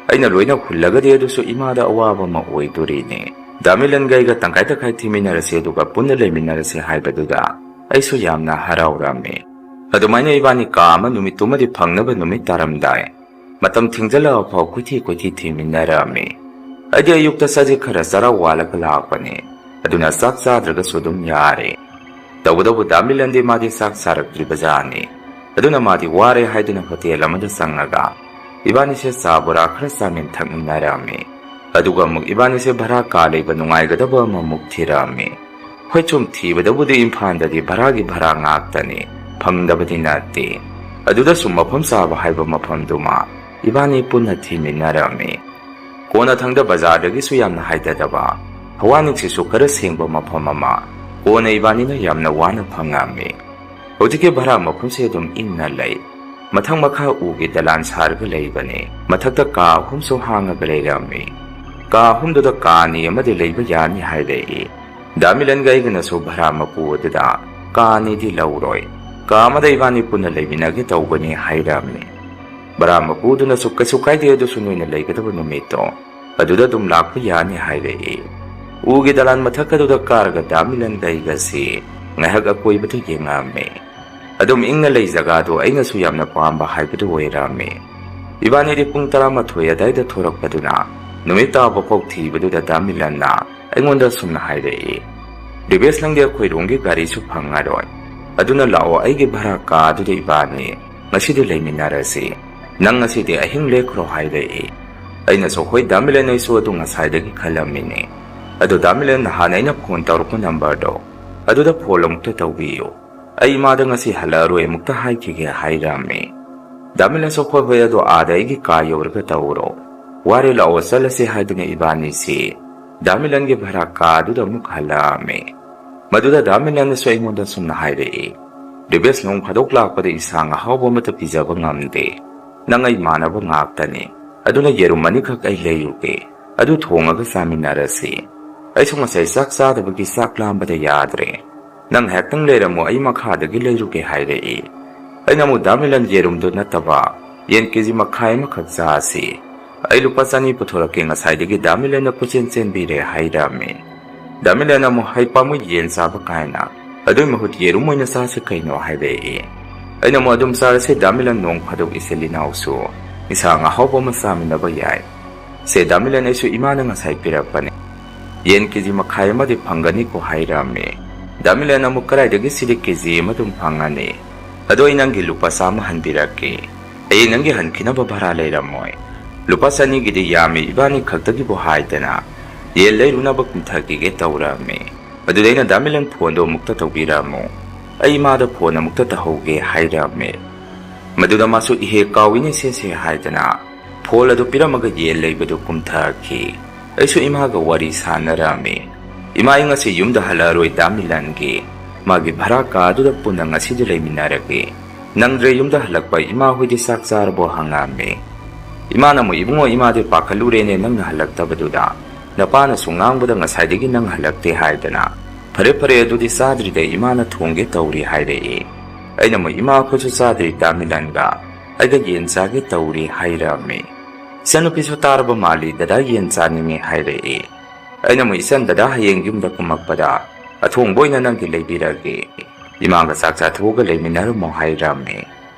ꯑꯩꯅ ꯂꯣꯏꯅ ꯍꯨꯜꯂꯒꯗꯤ ꯑꯗꯨꯁꯨ ꯏꯃꯥꯗ ꯑꯋꯥꯕ ꯑꯃ ꯑꯣꯏꯗꯣꯔꯤꯅꯦ꯫ ꯗꯥ ꯃꯤꯂꯟꯒ ꯑꯩꯒ ꯇꯪꯈꯥꯏ ꯇꯪꯈꯥꯏ ꯊꯤꯃꯤꯟꯅꯔꯁꯤ, ꯑꯗꯨꯒ ꯄꯨꯟꯅ ꯂꯩꯃꯤꯟꯅꯔꯁꯤ ꯍꯥꯏꯕꯗꯨꯗ ꯑꯩꯁꯨ ꯌꯥꯝꯅ ꯍꯔꯥꯎꯔꯝꯃꯤ꯫ ꯑꯗꯨꯃꯥꯏꯅ ꯏꯕꯥꯅꯤ ꯀꯥ ꯑꯃ ꯅꯨꯃꯤꯠꯇꯨꯃꯗꯤ ꯐꯪꯅꯕ ꯅꯨꯃꯤꯠ ꯇꯥꯔꯝꯗꯥꯏ ꯃꯇꯝ ꯊꯦꯡꯖꯜꯂꯛꯑ ꯐꯥꯎ ꯀꯣꯏꯊꯤ ꯀꯣꯏꯊꯤ ꯊꯤꯃꯤꯟꯅꯔꯛꯑꯝꯃꯤ꯫ ꯑꯩꯗꯤ ꯑꯌꯨꯛꯇ ꯆꯖꯤꯛ ꯈꯔ ꯆꯔꯥ ꯋꯥꯜꯂꯒ ꯂꯥꯛꯄꯅꯤ, ꯑꯗꯨꯅ ꯆꯥꯛ ꯆꯥꯗ꯭ꯔꯒꯁꯨ ꯑꯗꯨꯝ ꯌꯥꯔꯦ꯫ ꯇꯧꯕꯇꯕꯨ ꯗꯥ ꯃꯤꯂꯟꯗꯤ ꯃꯥꯗꯤ ꯆꯥꯛ ꯆꯥꯔꯛꯇ꯭ꯔꯤꯕꯖꯥꯠꯅꯤ꯫ ꯑꯗꯨꯅ ꯃꯥꯗꯤ ꯋꯥꯔꯦ ꯍꯥꯏꯗꯨꯅ ꯍꯣꯇꯦꯜ ꯑꯃꯗ ꯆꯪꯉꯒ ꯏꯕꯥꯅꯤꯁꯦ ꯆꯥ ꯕꯣꯔꯥ ꯈꯔ ꯆꯥꯃꯤꯟ ꯊꯛꯃꯤꯟꯅꯔꯛꯑꯝꯃꯤ꯫ ꯑꯗꯨꯒ ꯑꯃꯨꯛ ꯏꯕꯥꯅꯤꯁꯦ ꯚꯔꯥ ꯀꯥ ꯂꯩꯕ ꯅꯨꯡꯉꯥꯏꯒꯗꯕ ꯑꯃꯃꯨꯛ ꯊꯤꯔꯛꯑꯝꯃꯤ꯫ ꯍꯣꯏ, ꯁꯨꯝ ꯊꯤꯕꯗꯕꯨꯗꯤ ꯏꯝꯐꯥꯜꯗꯗꯤ ꯚꯔꯥꯒꯤ ꯚꯔꯥ ꯉꯥꯛꯇꯅꯤ, ꯐꯪꯗꯕꯗꯤ ꯅꯠꯇꯦ꯫ ꯑꯗꯨꯗꯁꯨ ꯃꯐꯝ ꯆꯥꯕ ꯍꯥꯏꯕ ꯃꯐꯝꯗꯨꯃ ꯏꯕꯥꯅꯤ ꯄꯨꯟꯅ ꯊꯤꯃꯤꯟꯅꯔꯝꯃꯤ꯫ ꯀꯣꯟꯅꯊꯪꯗ ꯕꯖꯥꯔꯗꯒꯤꯁꯨ ꯌꯥꯝꯅ ꯍꯥꯏꯊꯗꯕ, ꯍꯋꯥ ꯅꯨꯡꯁꯤꯠꯁꯨ ꯈꯔ ꯁꯦꯡꯕ ꯃꯐꯝ ꯑꯃ ꯀꯣꯟꯅ ꯏꯕꯥꯅꯤꯅ ꯌꯥꯝꯅ ꯋꯥꯅ ꯐꯪꯉꯝꯃꯤ꯫ ꯍꯧꯖꯤꯛꯀꯤ ꯚꯔꯥ ꯃꯐꯝꯁꯦ ꯑꯗꯨꯝ ꯏꯪꯅ ꯂꯩ꯫ ꯃꯊꯛ ꯃꯈꯥ ꯎꯒꯤ ꯗꯂꯥꯟ ꯁꯥꯔꯒ ꯂꯩꯕꯅꯤ꯫ ꯃꯊꯛꯇ ꯀꯥ ꯑꯍꯨꯝꯁꯨ ꯍꯥꯡꯉꯒ ꯂꯩꯔꯝꯃꯤ꯫ ꯀꯥ ꯑꯍꯨꯝꯗꯨꯗ ꯀꯥ ꯑꯅꯤ ꯑꯃꯗꯤ ꯂꯩꯕ ꯌꯥꯅꯤ ꯍꯥꯏꯔꯛꯏ꯫ ꯗꯥ ꯃꯤꯂꯟꯒ ꯑꯩꯒꯅꯁꯨ ꯚꯔꯥ ꯃꯄꯨ ꯑꯗꯨꯗ ꯀꯥ ꯑꯅꯤꯗꯤ ꯂꯧꯔꯣꯏ, ꯀꯥ ꯑꯃꯗ ꯏꯕꯥꯅꯤ ꯄꯨꯟꯅ ꯂꯩꯃꯤꯟꯅꯒꯦ ꯇꯧꯕꯅꯤ ꯍꯥꯏꯔꯝꯃꯤ꯫ ꯚꯔꯥ ꯃꯄꯨꯗꯨꯅꯁꯨ "ꯀꯩꯁꯨ ꯀꯥꯏꯗꯦ, ꯑꯗꯨꯁꯨ ꯅꯣꯏꯅ ꯂꯩꯒꯗꯕ ꯅꯨꯃꯤꯠꯇꯣ ꯑꯗꯨꯗ ꯑꯗꯨꯝ ꯂꯥꯛꯄ ꯌꯥꯅꯤ" ꯍꯥꯏꯔꯛꯏ꯫ ꯎꯒꯤ ꯗꯂꯥꯟ ꯃꯊꯛ ꯑꯗꯨꯗ ꯀꯥꯔꯒ ꯗꯥ ꯃꯤꯂꯟꯒ ꯑꯩꯒꯁꯤ ꯉꯥꯏꯍꯥꯛ ꯑꯀꯣꯏꯕꯗ ꯌꯦꯡꯉꯝꯃꯤ꯫ ꯑꯗꯨꯝ ꯏꯪꯅ ꯂꯩ ꯖꯒꯥꯗꯨ ꯑꯩꯅꯁꯨ ꯌꯥꯝꯅ ꯄꯥꯝꯕ ꯍꯥꯏꯕꯗꯨ ꯑꯣꯏꯔꯝꯃꯤ꯫ ꯏꯕꯥꯅꯤꯗꯤ ꯄꯨꯡ ꯇꯔꯥꯃꯥꯊꯣꯏ ꯑꯗꯥꯏꯗ ꯊꯣꯔꯛꯄꯗꯨꯅ ꯅꯨꯃꯤꯠ ꯇꯥꯕ ꯐꯥꯎ ꯊꯤꯕꯗꯨꯗ ꯗꯥ ꯃꯤꯂꯟꯅ ꯑꯩꯉꯣꯟꯗ ꯁꯨꯝꯅ ꯍꯥꯏꯔꯛꯏ, "ꯗꯤꯕꯦꯁ, ꯅꯪꯗꯤ ꯑꯩꯈꯣꯏꯔꯣꯝꯒꯤ ꯒꯥꯔꯤꯁꯨ ꯐꯪꯉꯔꯣꯏ, ꯑꯗꯨꯅ ꯂꯥꯛꯑꯣ, ꯑꯩꯒꯤ ꯚꯔꯥ ꯀꯥꯗꯨꯗ ꯏꯕꯥꯅꯤ ꯉꯁꯤꯗꯤ ꯂꯩꯃꯤꯟꯅꯔꯁꯤ꯫ ꯅꯪ ꯉꯁꯤꯗꯤ ꯑꯍꯤꯡ ꯂꯦꯛꯈ꯭ꯔꯣ" ꯍꯥꯏꯔꯛꯏ꯫ ꯑꯩꯅꯁꯨ, "ꯍꯣꯏ ꯗꯥ ꯃꯤꯂꯟ, ꯑꯩꯁꯨ ꯑꯗꯨ ꯉꯁꯥꯏꯗꯒꯤ ꯈꯜꯂꯝꯃꯤꯅꯦ꯫ ꯑꯗꯣ ꯗꯥ ꯃꯤꯂꯟ, ꯅꯍꯥꯟ ꯑꯩꯅ ꯐꯣꯟ ꯇꯧꯔꯛꯄ ꯅꯝꯕꯔꯗꯣ ꯑꯗꯨꯗ ꯐꯣꯟ ꯑꯃꯨꯛꯇ ꯇꯧꯕꯤꯌꯨ꯫ ꯑꯩ ꯏꯃꯥꯗ ꯉꯁꯤ ꯍꯜꯂꯛꯑꯔꯣꯏ ꯑꯃꯨꯛꯇ ꯍꯥꯏꯈꯤꯒꯦ" ꯍꯥꯏꯔꯝꯃꯤ꯫ ꯗꯥ ꯃꯤꯂꯟꯁꯨ, "ꯍꯣꯏ ꯍꯣꯏ, ꯑꯗꯣ ꯑꯥꯗ ꯑꯩꯒꯤ ꯀꯥ ꯌꯧꯔꯒ ꯇꯧꯔꯣ꯫ ꯋꯥꯔꯦ, ꯂꯥꯛꯑꯣ ꯆꯠꯂꯁꯦ" ꯍꯥꯏꯗꯨꯅ ꯏꯕꯥꯅꯤꯁꯤ ꯗꯥ ꯃꯤꯂꯟꯒꯤ ꯚꯔꯥ ꯀꯥꯗꯨꯗ ꯑꯃꯨꯛ ꯍꯜꯂꯛꯑꯝꯃꯤ꯫ ꯃꯗꯨꯗ ꯗꯥ ꯃꯤꯂꯟꯅꯁꯨ ꯑꯩꯉꯣꯟꯗ ꯁꯨꯝꯅ ꯍꯥꯏꯔꯛꯏ, "ꯗꯤꯕꯦꯁ, ꯅꯣꯡ ꯐꯥꯗꯣꯛ ꯂꯥꯛꯄꯗ ꯏꯟꯁꯥꯡ ꯑꯍꯥꯎꯕ ꯑꯃꯠꯇ ꯄꯤꯖꯕ ꯉꯝꯗꯦ꯫ ꯅꯪ ꯑꯩ ꯏꯃꯥꯟꯅꯕ ꯉꯥꯛꯇꯅꯤ, ꯑꯗꯨꯅ ꯌꯦꯔꯨꯝ ꯑꯅꯤꯈꯛ ꯑꯩ ꯂꯩꯔꯨꯒꯦ, ꯑꯗꯨ ꯊꯣꯡꯉꯒ ꯆꯥꯃꯤꯟꯅꯔꯁꯤ꯫ ꯑꯩꯁꯨ ꯉꯁꯥꯏ ꯆꯥꯛ ꯆꯥꯗꯕꯒꯤ ꯆꯥꯛ ꯂꯥꯝꯕꯗ ꯌꯥꯗ꯭ꯔꯦ꯫ ꯅꯪ ꯉꯥꯏꯍꯥꯛꯇꯪ ꯂꯩꯔꯝꯃꯣ, ꯑꯩ ꯃꯈꯥꯗꯒꯤ ꯂꯩꯔꯨꯒꯦ" ꯍꯥꯏꯔꯛꯏ꯫ ꯑꯩꯅ ꯑꯃꯨꯛ, "ꯗꯥ ꯃꯤꯂꯟ, ꯌꯦꯔꯨꯝꯗꯨ ꯅꯠꯇꯕ ꯌꯦꯟ ꯀꯦꯖꯤ ꯃꯈꯥꯏ ꯑꯃꯈꯛ ꯆꯥꯁꯤ꯫ ꯑꯩ ꯂꯨꯄꯥ ꯆꯅꯤ ꯄꯨꯊꯣꯔꯛꯀꯦ, ꯉꯁꯥꯏꯗꯒꯤ ꯗꯥ ꯃꯤꯂꯟꯅ ꯀꯣꯏꯆꯦꯟ ꯆꯦꯟꯕꯤꯔꯦ" ꯍꯥꯏꯔꯝꯃꯤ꯫ ꯗꯥ ꯃꯤꯂꯟ ꯑꯃꯨꯛ, "ꯍꯩ ꯄꯥꯝꯃꯨꯏ ꯌꯦꯟ ꯆꯥꯕ ꯀꯥꯏꯅ, ꯑꯗꯨꯏ ꯃꯍꯨꯠ ꯌꯦꯔꯨꯝ ꯑꯣꯏꯅ ꯆꯥꯁꯤ ꯀꯩꯅꯣ" ꯍꯥꯏꯔꯛꯏ꯫ ꯑꯩꯅ ꯑꯃꯨꯛ, "ꯑꯗꯨꯝ ꯆꯥꯔꯁꯤ ꯗꯥ ꯃꯤꯂꯟ, ꯅꯣꯡ ꯐꯥꯗꯣꯛ ꯏꯆꯤꯜ ꯏꯅꯥꯎꯁꯨ ꯏꯟꯁꯥꯡ ꯑꯍꯥꯎꯕ ꯑꯃ ꯆꯥꯃꯤꯟꯅꯕ ꯌꯥꯏ꯫ ꯁꯦ ꯗꯥ ꯃꯤꯂꯟ, ꯑꯩꯁꯨ ꯏꯃꯥꯅ ꯉꯁꯥꯏ ꯄꯤꯔꯛꯄꯅꯦ꯫ ꯌꯦꯟ ꯀꯦꯖꯤ ꯃꯈꯥꯏ ꯑꯃꯗꯤ ꯐꯪꯒꯅꯤꯀꯣ" ꯍꯥꯏꯔꯝꯃꯤ꯫ ꯗꯥ ꯃꯤꯂꯟ ꯑꯃꯨꯛ, "ꯀꯗꯥꯏꯗꯒꯤ, ꯁꯤꯗꯤ ꯀꯦꯖꯤ ꯑꯃ ꯑꯗꯨꯝ ꯐꯪꯉꯅꯤ꯫ ꯑꯗꯣ ꯑꯩ ꯅꯪꯒꯤ ꯂꯨꯄꯥ ꯆꯥꯝꯃ ꯍꯟꯕꯤꯔꯛꯀꯦ꯫ ꯍꯌꯦꯡ ꯅꯪꯒꯤ ꯍꯟꯈꯤꯅꯕ ꯚꯔꯥ ꯂꯩꯔꯝꯃꯣꯏ꯫ ꯂꯨꯄꯥ ꯆꯅꯤꯒꯤꯗꯤ ꯌꯥꯝꯃꯤ, ꯏꯕꯥꯅꯤ ꯈꯛꯇꯒꯤꯕꯨ ꯍꯥꯏꯗꯅ ꯌꯦꯟ ꯂꯩꯔꯨꯅꯕ ꯀꯨꯝꯊꯈꯤꯒꯦ" ꯇꯧꯔꯝꯃꯤ꯫ ꯑꯗꯨꯗ ꯑꯩꯅ, "ꯗꯥ ꯃꯤꯂꯟ, ꯐꯣꯟꯗꯣ ꯑꯃꯨꯛꯇ ꯇꯧꯕꯤꯔꯝꯃꯣ, ꯑꯩ ꯏꯃꯥꯗ ꯐꯣꯟ ꯑꯃꯨꯛꯇ ꯇꯧꯍꯧꯒꯦ" ꯍꯥꯏꯔꯝꯃꯤ꯫ ꯃꯗꯨꯗ ꯃꯥꯁꯨ, "ꯏꯍꯦ, ꯀꯥꯎꯏꯅꯦ ꯁꯦ ꯁꯦ" ꯍꯥꯏꯗꯅ ꯐꯣꯟ ꯑꯗꯨ ꯄꯤꯔꯝꯃꯒ ꯌꯦꯟ ꯂꯩꯕꯗꯨ ꯀꯨꯝꯊꯈꯤ꯫ ꯑꯩꯁꯨ ꯏꯃꯥꯒ ꯋꯥꯔꯤ ꯁꯥꯟꯅꯔꯝꯃꯤ꯫ "ꯏꯃꯥ, ꯑꯩ ꯉꯁꯤ ꯌꯨꯝꯗ ꯍꯜꯂꯛꯑꯔꯣꯏ ꯗꯥ ꯃꯤꯂꯟꯒꯤ, ꯃꯥꯒꯤ ꯚꯔꯥ ꯀꯥꯗꯨꯗ ꯄꯨꯟꯅ ꯉꯁꯤꯗꯤ ꯂꯩꯃꯤꯟꯅꯔꯒꯦ꯫ ꯅꯪꯗ꯭ꯔꯦ ꯌꯨꯝꯗ ꯍꯜꯂꯛꯄ, ꯏꯃꯥ ꯍꯣꯏꯗꯤ ꯆꯥꯛ ꯆꯥꯔꯕꯣ?" ꯍꯪꯉꯛꯑꯝꯃꯤ꯫ ꯏꯃꯥꯅ ꯑꯃꯨꯛ, "ꯏꯕꯨꯡꯉꯣ, ꯏꯃꯥꯗꯤ ꯄꯥꯈꯠꯂꯨꯔꯦꯅꯦ ꯅꯪꯅ ꯍꯜꯂꯛꯇꯕꯗꯨꯗ꯫ ꯅꯄꯥꯅꯁꯨ ꯉꯥꯡꯕꯗ ꯉꯁꯥꯏꯗꯒꯤ ꯅꯪ ꯍꯜꯂꯛꯇꯦ ꯍꯥꯏꯗꯅ꯫ ꯐꯔꯦ ꯐꯔꯦ, ꯑꯗꯨꯗꯤ ꯆꯥꯗ꯭ꯔꯤꯗ, ꯏꯃꯥꯅ ꯊꯣꯡꯒꯦ ꯇꯧꯔꯤ" ꯍꯥꯏꯔꯛꯏ꯫ ꯑꯩꯅ ꯑꯃꯨꯛ, "ꯏꯃꯥ, ꯑꯩꯈꯣꯏꯁꯨ ꯆꯥꯗ꯭ꯔꯤ ꯗꯥ ꯃꯤꯂꯟꯒ ꯑꯩꯒ ꯌꯦꯟ ꯆꯥꯒꯦ ꯇꯧꯔꯤ" ꯍꯥꯏꯔꯛꯑꯝꯃꯤ꯫ ꯏꯆꯟꯅꯨꯄꯤꯁꯨ ꯇꯥꯔꯕ ꯃꯥꯜꯂꯤ, "ꯗꯗꯥ ꯌꯦꯟ ꯆꯥꯅꯤꯡꯉꯦ" ꯍꯥꯏꯔꯛꯏ꯫ ꯑꯩꯅ ꯑꯃꯨꯛ, "ꯏꯆꯟ, ꯗꯗꯥ ꯍꯌꯦꯡ ꯌꯨꯝꯗ ꯀꯨꯝꯃꯛꯄꯗ ꯑꯊꯣꯡꯕ ꯑꯣꯏꯅ ꯅꯪꯒꯤ ꯂꯩꯕꯤꯔꯒꯦ"꯫ ꯏꯃꯥꯒ ꯆꯥꯛ ꯆꯥꯊꯣꯛꯑꯒ ꯂꯩꯃꯤꯟꯅꯔꯝꯃꯣ ꯍꯥꯏꯔꯝꯃꯤ꯫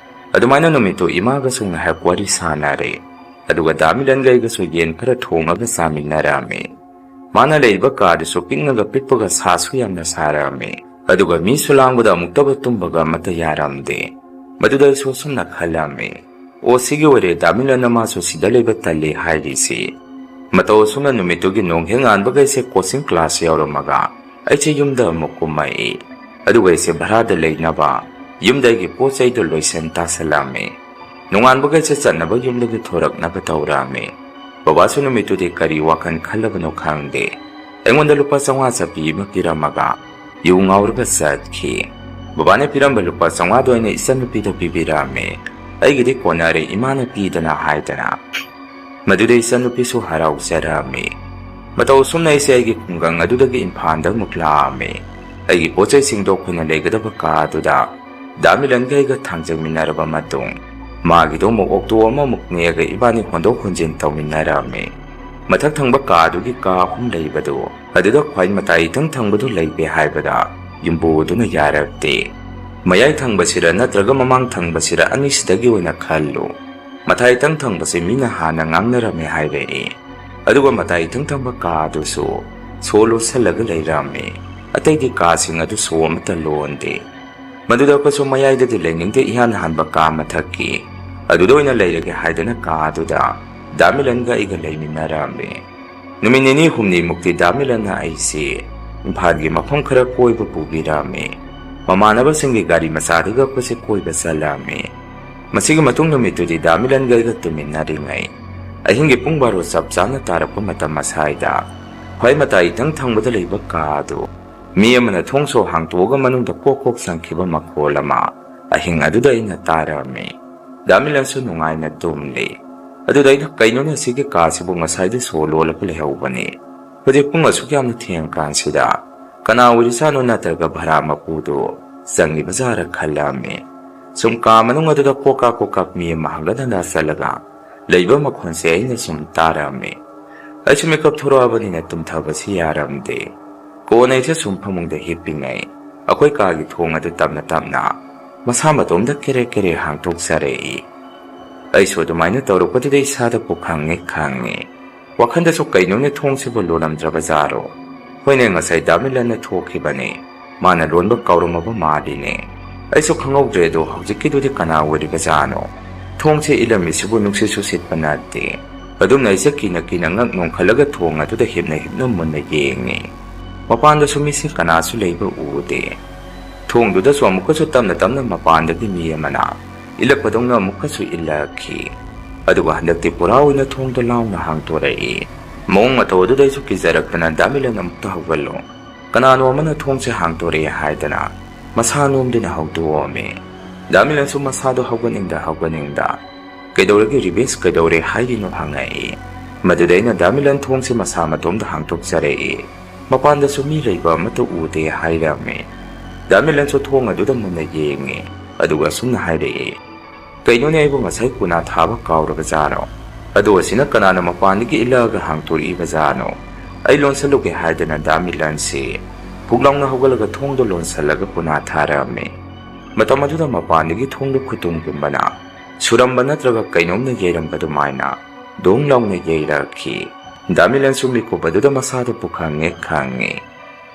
ꯑꯗꯨꯃꯥꯏꯅ ꯅꯨꯃꯤꯠꯇꯨ ꯏꯃꯥꯒꯁꯨ ꯉꯥꯏꯍꯥꯛ ꯋꯥꯔꯤ ꯁꯥꯟꯅꯔꯦ꯫ ꯑꯗꯨꯒ ꯗꯥ ꯃꯤꯂꯟꯒ ꯑꯩꯒꯁꯨ ꯌꯦꯟ ꯈꯔ ꯊꯣꯡꯉꯒ ꯆꯥꯃꯤꯟꯅꯔꯝꯃꯤ꯫ ꯃꯥꯅ ꯂꯩꯔꯤꯕ ꯀꯥꯗꯨꯁꯨ ꯄꯤꯛꯅꯒ ꯄꯤꯛꯄꯒ ꯁꯥꯁꯨ ꯌꯥꯝꯅ ꯁꯥꯔꯝꯃꯤ꯫ ꯑꯗꯨꯒ ꯃꯤꯁꯨ ꯂꯥꯡꯕꯗ ꯑꯃꯨꯛꯇꯕ ꯇꯨꯝꯕꯒ ꯑꯃꯠꯇ ꯌꯥꯔꯝꯗꯦ꯫ ꯃꯗꯨꯗ ꯑꯩꯁꯨ ꯑꯁꯨꯝꯅ ꯈꯜꯂꯝꯃꯤ, "ꯑꯣ, ꯁꯤꯒꯤ ꯑꯣꯏꯔꯦ ꯗꯥ ꯃꯤꯂꯟꯅ ꯃꯥꯁꯨ ꯁꯤꯗ ꯂꯩꯕ ꯇꯜꯂꯤ ꯍꯥꯏꯔꯤꯁꯤ"꯫ ꯃꯇꯧ ꯑꯁꯨꯝꯅ ꯅꯨꯃꯤꯠꯇꯨꯒꯤ ꯅꯣꯡ ꯍꯦꯛ ꯉꯥꯟꯕꯒ ꯑꯩꯁꯦ coaching class ꯌꯥꯎꯔꯝꯃꯒ ꯑꯩꯁꯦ ꯌꯨꯝꯗ ꯑꯃꯨꯛ ꯀꯨꯝꯃꯛꯏ꯫ ꯑꯗꯨꯒ ꯑꯩꯁꯦ ꯚꯔꯥꯗ ꯂꯩꯅꯕ ꯌꯨꯝꯗ ꯑꯩꯒꯤ ꯄꯣꯠ ꯆꯩꯗꯣ ꯂꯣꯏꯁꯟ ꯇꯥꯁꯜꯂꯝꯃꯤ꯫ ꯅꯣꯡꯉꯥꯟꯕꯒ ꯑꯩꯁꯦ ꯆꯠꯅꯕ ꯌꯨꯝꯗꯒꯤ ꯊꯣꯔꯛꯅꯕ ꯇꯧꯔꯝꯃꯤ꯫ ꯕꯕꯥꯁꯨ ꯅꯨꯃꯤꯠꯇꯨꯗꯤ ꯀꯔꯤ ꯋꯥꯈꯜ ꯈꯜꯂꯕꯅꯣ ꯈꯪꯗꯦ, ꯑꯩꯉꯣꯟꯗ ꯂꯨꯄꯥ ꯆꯥꯝꯃꯉꯥ ꯆꯠꯄꯤ ꯑꯃ ꯄꯤꯔꯝꯃꯒ ꯌꯨ ꯉꯥꯎꯔꯒ ꯆꯠꯈꯤ꯫ ꯕꯕꯥꯅ ꯄꯤꯔꯝꯕ ꯂꯨꯄꯥ ꯆꯥꯝꯃꯉꯥꯗꯣ ꯑꯩꯅ ꯏꯆꯟꯅꯨꯄꯤꯗ ꯄꯤꯕꯤꯔꯝꯃꯤ꯫ "ꯑꯩꯒꯤꯗꯤ ꯀꯣꯟꯅꯔꯦ ꯏꯃꯥꯅ ꯄꯤꯗꯅ" ꯍꯥꯏꯗꯅ꯫ ꯃꯗꯨꯗ ꯏꯆꯟꯅꯨꯄꯤꯁꯨ ꯍꯔꯥꯎꯖꯔꯝꯃꯤ꯫ ꯃꯇꯧ ꯑꯁꯨꯝꯅ ꯑꯩꯁꯦ ꯑꯩꯒꯤ ꯈꯨꯡꯒꯪ ꯑꯗꯨꯗꯒꯤ ꯏꯝꯐꯥꯜꯗ ꯑꯃꯨꯛ ꯂꯥꯛꯑꯝꯃꯤ꯫ ꯑꯩꯒꯤ ꯄꯣꯠ ꯆꯩꯁꯤꯡꯗꯣ ꯑꯩꯈꯣꯏꯅ ꯂꯩꯒꯗꯕ ꯀꯥ ꯑꯗꯨꯗ ꯗꯥ ꯃꯤꯂꯟꯒ ꯑꯩꯒ ꯊꯥꯡꯖꯃꯤꯟꯅꯔꯕ ꯃꯇꯨꯡ, ꯃꯥꯒꯤꯗꯣ ꯑꯃꯨꯛ ꯑꯣꯛꯇꯣ ꯑꯃꯃꯨꯛ ꯅꯦꯛꯑꯒ ꯏꯕꯥꯅꯤ ꯍꯣꯟꯗꯣꯛ ꯍꯣꯟꯖꯤꯟ ꯇꯧꯃꯤꯟꯅꯔꯝꯃꯤ꯫ ꯃꯊꯛ ꯊꯪꯕ ꯀꯥꯗꯨꯒꯤ ꯀꯥ ꯑꯍꯨꯝ ꯂꯩꯕꯗꯨ, ꯑꯗꯨꯗ ꯈ꯭ꯋꯥꯏ ꯃꯇꯥꯏ ꯏꯊꯪ ꯊꯪꯕꯗꯨ ꯂꯩꯒꯦ ꯍꯥꯏꯕꯗ ꯌꯨꯝꯕꯨꯗꯨꯅ ꯌꯥꯔꯛꯇꯦ꯫ "ꯃꯌꯥꯏ ꯊꯪꯕꯁꯤꯔ ꯅꯠꯇ꯭ꯔꯒ ꯃꯃꯥꯡ ꯊꯪꯕꯁꯤꯔ ꯑꯅꯤꯁꯤꯗꯒꯤ ꯑꯣꯏꯅ ꯈꯜꯂꯨ꯫ ꯃꯇꯥꯏ ꯏꯊꯪ ꯊꯪꯕꯁꯤ ꯃꯤꯅ ꯍꯥꯟꯅ ꯉꯥꯡꯅꯔꯝꯃꯦ" ꯍꯥꯏꯔꯛꯏ꯫ ꯑꯗꯨꯒ ꯃꯇꯥꯏ ꯏꯊꯪ ꯊꯪꯕ ꯀꯥ ꯑꯗꯨꯁꯨ ꯁꯣ ꯂꯣꯠꯁꯤꯜꯂꯒ ꯂꯩꯔꯝꯃꯤ꯫ ꯑꯇꯩꯗꯤ ꯀꯥꯁꯤꯡ ꯑꯗꯨ ꯁꯣ ꯑꯃꯠꯇ ꯂꯣꯟꯗꯦ꯫ ꯃꯗꯨꯗ ꯑꯩꯈꯣꯏꯁꯨ ꯃꯌꯥꯏꯗꯗꯤ ꯂꯩꯅꯤꯡꯗꯦ, ꯏꯍꯥꯟ ꯍꯥꯟꯕ ꯀꯥ ꯃꯊꯛꯀꯤ ꯑꯗꯨꯗ ꯑꯣꯏꯅ ꯂꯩꯔꯒꯦ ꯍꯥꯏꯗꯅ ꯀꯥ ꯑꯗꯨꯗ ꯗꯥ ꯃꯤꯂꯟꯒ ꯑꯩꯒ ꯂꯩꯃꯤꯟꯅꯔꯝꯃꯤ꯫ ꯅꯨꯃꯤꯠ ꯅꯤꯅꯤ ꯍꯨꯝꯅꯤꯃꯨꯛꯇꯤ ꯗꯥ ꯃꯤꯂꯟꯅ ꯑꯩꯁꯤ ꯏꯝꯐꯥꯜꯒꯤ ꯃꯐꯝ ꯈꯔ ꯀꯣꯏꯕ ꯄꯨꯕꯤꯔꯝꯃꯤ꯫ ꯃꯃꯥꯟꯅꯕꯁꯤꯡꯒꯤ ꯒꯥꯔꯤ ꯃꯆꯥꯗꯨꯒ ꯑꯩꯈꯣꯏꯁꯦ ꯀꯣꯏꯕ ꯆꯠꯂꯝꯃꯤ꯫ ꯃꯁꯤꯒꯤ ꯃꯇꯨꯡ ꯅꯨꯃꯤꯠꯇꯨꯗꯤ ꯗꯥ ꯃꯤꯂꯟꯒ ꯑꯩꯒ ꯇꯨꯃꯤꯟꯅꯔꯤꯉꯩ, ꯑꯍꯤꯡꯒꯤ ꯄꯨꯡ ꯕꯥꯔꯣ ꯆꯞ ꯆꯥꯅ ꯇꯥꯔꯛꯄ ꯃꯇꯝ ꯑꯁ꯭ꯋꯥꯏꯗ, ꯈ꯭ꯋꯥꯏ ꯃꯇꯥꯏ ꯏꯊꯪ ꯊꯪꯕꯗ ꯂꯩꯕ ꯀꯥ ꯑꯗꯨ ꯃꯤ ꯑꯃꯅ ꯊꯣꯡ ꯁꯣ ꯍꯥꯡꯇꯣꯛꯑꯒ ꯃꯅꯨꯡꯗ ꯀꯣꯛ ꯀꯣꯛ ꯆꯪꯈꯤꯕ ꯃꯈꯣꯜ ꯑꯃ ꯑꯍꯤꯡ ꯑꯗꯨꯗ ꯑꯩꯅ ꯇꯥꯔꯝꯃꯤ꯫ ꯗꯥ ꯃꯤꯂꯟꯁꯨ ꯅꯨꯡꯉꯥꯏꯅ ꯇꯨꯝꯂꯤ꯫ ꯑꯗꯨꯗ ꯑꯩꯅ, "ꯀꯩꯅꯣꯅꯦ, ꯁꯤꯒꯤ ꯀꯥꯁꯤꯕꯨ ꯉꯁꯥꯏꯗꯤ ꯁꯣ ꯂꯣꯜꯂꯒ ꯂꯩꯍꯧꯕꯅꯤ, ꯍꯧꯖꯤꯛ ꯄꯨꯡ ꯑꯁꯨꯛ ꯌꯥꯝꯅ ꯊꯦꯡꯉꯀꯥꯟꯁꯤꯗ ꯀꯅꯥ ꯑꯣꯏꯔꯤꯖꯥꯠꯅꯣ, ꯅꯠꯇ꯭ꯔꯒ ꯚꯔꯥ ꯃꯄꯨꯗꯨ ꯆꯪꯉꯤꯕ ꯖꯥꯔ?" ꯈꯜꯂꯝꯃꯤ꯫ ꯁꯨꯝ ꯀꯥ ꯃꯅꯨꯡ ꯑꯗꯨꯗ ꯀꯣꯀꯥ ꯀꯣꯀꯥ ꯃꯤ ꯑꯃ ꯍꯪꯒꯠ ꯍꯟꯗꯥ ꯆꯠꯂꯒ ꯂꯩꯕ ꯃꯈꯣꯟꯁꯦ ꯑꯩꯅ ꯁꯨꯝ ꯇꯥꯔꯝꯃꯤ꯫ ꯑꯩꯁꯨ ꯃꯤꯀꯞ ꯊꯣꯔꯛꯑꯕꯅꯤꯅ ꯇꯨꯝꯊꯕꯁꯤ ꯌꯥꯔꯝꯗꯦ꯫ ꯀꯣꯟꯅ ꯑꯩꯁꯦ ꯁꯨꯝ ꯐꯃꯨꯡꯗ ꯍꯤꯞꯄꯤꯉꯩ, ꯑꯩꯈꯣꯏ ꯀꯥꯒꯤ ꯊꯣꯡ ꯑꯗꯨ ꯇꯞꯅ ꯇꯞꯅ ꯃꯁꯥ ꯃꯇꯣꯝꯗ ꯀꯦꯔꯦ ꯀꯦꯔꯦ ꯍꯥꯡꯗꯣꯛꯆꯔꯛꯏ꯫ ꯑꯩꯁꯨ ꯑꯗꯨꯃꯥꯏꯅ ꯇꯧꯔꯛꯄꯗꯨꯗ ꯏꯁꯥꯗ ꯄꯨꯈꯪ ꯍꯦꯛ ꯈꯪꯉꯤ꯫ ꯋꯥꯈꯟꯗꯁꯨ ꯀꯩꯅꯣꯅꯦ ꯊꯣꯡꯁꯤꯕꯨ ꯂꯣꯜꯂꯝꯗ꯭ꯔꯕꯖꯥꯔꯣ? ꯍꯣꯏꯅꯦ, ꯉꯁꯥꯏ ꯗꯥ ꯃꯤꯂꯟꯅ ꯊꯣꯛꯈꯤꯕꯅꯦ꯫ ꯃꯥꯅ ꯂꯣꯟꯕ ꯀꯥꯎꯔꯝꯃꯕ ꯃꯥꯜꯂꯤꯅꯦ꯫ ꯑꯩꯁꯨ ꯈꯪꯍꯧꯗ꯭ꯔꯦ ꯑꯗꯣ ꯍꯧꯖꯤꯛꯀꯤꯗꯨꯗꯤ ꯀꯅꯥ ꯑꯣꯏꯔꯤꯕꯖꯥꯠꯅꯣ? ꯊꯣꯡꯁꯦ ꯏꯜꯂꯝꯃꯤꯁꯤꯕꯨ ꯅꯨꯡꯁꯤꯠꯁꯨ ꯁꯤꯠꯄ ꯅꯠꯇꯦ꯫ ꯑꯗꯨꯝꯅ ꯑꯩꯁꯦ ꯀꯤꯅ ꯀꯤꯅ ꯉꯛ ꯅꯣꯡꯈꯠꯂꯒ ꯊꯣꯡ ꯑꯗꯨꯗ ꯍꯤꯞꯅ ꯍꯤꯞꯅ ꯃꯨꯟꯅ ꯌꯦꯡꯉꯤ꯫ ꯃꯄꯥꯟꯗꯁꯨ ꯃꯤꯁꯦ ꯀꯅꯥꯁꯨ ꯂꯩꯕ ꯎꯗꯦ꯫ ꯊꯣꯡꯗꯨꯗꯁꯨ ꯑꯃꯨꯛꯀꯁꯨ ꯇꯞꯅ ꯇꯞꯅ ꯃꯄꯥꯟꯗꯒꯤ ꯃꯤ ꯑꯃꯅ ꯏꯜꯂꯛꯄꯗꯧꯅ ꯑꯃꯨꯛꯀꯁꯨ ꯏꯜꯂꯛꯈꯤ꯫ ꯑꯗꯨꯒ ꯍꯟꯗꯛꯇꯤ ꯄꯨꯔꯥ ꯑꯣꯏꯅ ꯊꯣꯡꯗꯣ ꯂꯥꯎꯅ ꯍꯥꯡꯗꯣꯔꯛꯏ꯫ ꯃꯑꯣꯡ ꯃꯇꯧ ꯑꯗꯨꯗ ꯑꯩꯁꯨ ꯀꯤꯖꯔꯛꯇꯅ, "ꯗꯥ ꯃꯤꯂꯟ, ꯑꯃꯨꯛꯇ ꯍꯧꯒꯠꯂꯣ꯫ ꯀꯅꯥꯅꯣ ꯑꯃꯅ ꯊꯣꯡꯁꯦ ꯍꯥꯡꯗꯣꯔꯛꯑꯦ" ꯍꯥꯏꯗꯅ ꯃꯁꯥ ꯅꯣꯝꯗꯨꯅ ꯍꯧꯗꯣꯛꯑꯝꯃꯤ꯫ ꯗꯥ ꯃꯤꯂꯟꯁꯨ ꯃꯁꯥꯗꯣ ꯍꯧꯒꯠꯅꯤꯡꯗ ꯍꯧꯒꯠꯅꯤꯡꯗ, "ꯀꯩꯗꯧꯔꯒꯦ ꯔꯤꯕꯦꯁ, ꯀꯩꯗꯧꯔꯦ ꯍꯥꯏꯔꯤꯅꯣ?" ꯍꯪꯉꯛꯏ꯫ ꯃꯗꯨꯗ ꯑꯩꯅ, "ꯗꯥ ꯃꯤꯂꯟ, ꯊꯣꯡꯁꯦ ꯃꯁꯥ ꯃꯇꯣꯝꯗ ꯍꯥꯡꯗꯣꯛꯆꯔꯛꯏ꯫ ꯃꯄꯥꯟꯗꯁꯨ ꯃꯤ ꯂꯩꯕ ꯑꯃꯠꯇ ꯎꯗꯦ" ꯍꯥꯏꯔꯝꯃꯤ꯫ ꯗꯥ ꯃꯤꯂꯟꯁꯨ ꯊꯣꯡ ꯑꯗꯨꯗ ꯃꯨꯟꯅ ꯌꯦꯡꯉꯤ꯫ ꯑꯗꯨꯒ ꯑꯁꯨꯝꯅ ꯍꯥꯏꯔꯛꯏ, "ꯀꯩꯅꯣꯅꯦ, ꯑꯩꯕꯨ ꯉꯁꯥꯏ ꯀꯨꯅꯥ ꯊꯥꯕ ꯀꯥꯎꯔꯕꯖꯥꯔꯣ? ꯑꯗꯣ ꯑꯁꯤꯅ ꯀꯅꯥꯅ ꯃꯄꯥꯟꯗꯒꯤ ꯏꯜꯂꯛꯑꯒ ꯍꯥꯡꯇꯣꯔꯛꯏꯕꯖꯥꯠꯅꯣ? ꯑꯩ ꯂꯣꯟꯁꯜꯂꯨꯒꯦ" ꯍꯥꯏꯗꯅ ꯗꯥ ꯃꯤꯂꯟꯁꯤ ꯐꯨꯛ ꯂꯥꯎꯅ ꯍꯧꯒꯠꯂꯒ ꯊꯣꯡꯗꯣ ꯂꯣꯟꯁꯜꯂꯒ ꯀꯨꯅꯥ ꯊꯥꯔꯛꯑꯝꯃꯤ꯫ ꯃꯇꯝ ꯑꯗꯨꯗ ꯃꯄꯥꯟꯗꯒꯤ ꯊꯣꯡꯗꯣ ꯈꯨꯇꯨꯝꯒꯨꯝꯕꯅ ꯁꯨꯔꯝꯕ ꯅꯠꯇ꯭ꯔꯒ ꯀꯩꯅꯣꯝꯅ ꯌꯩꯔꯝꯕ ꯑꯗꯨꯃꯥꯏꯅ ꯗꯣꯡ ꯂꯥꯎꯅ ꯌꯩꯔꯛꯈꯤ꯫ ꯗꯥ ꯃꯤꯂꯟꯁꯨ ꯃꯤꯀꯨꯞ ꯑꯗꯨꯗ ꯃꯁꯥꯗꯣ ꯄꯨꯈꯪ ꯍꯦꯛ ꯈꯪꯉꯤ꯫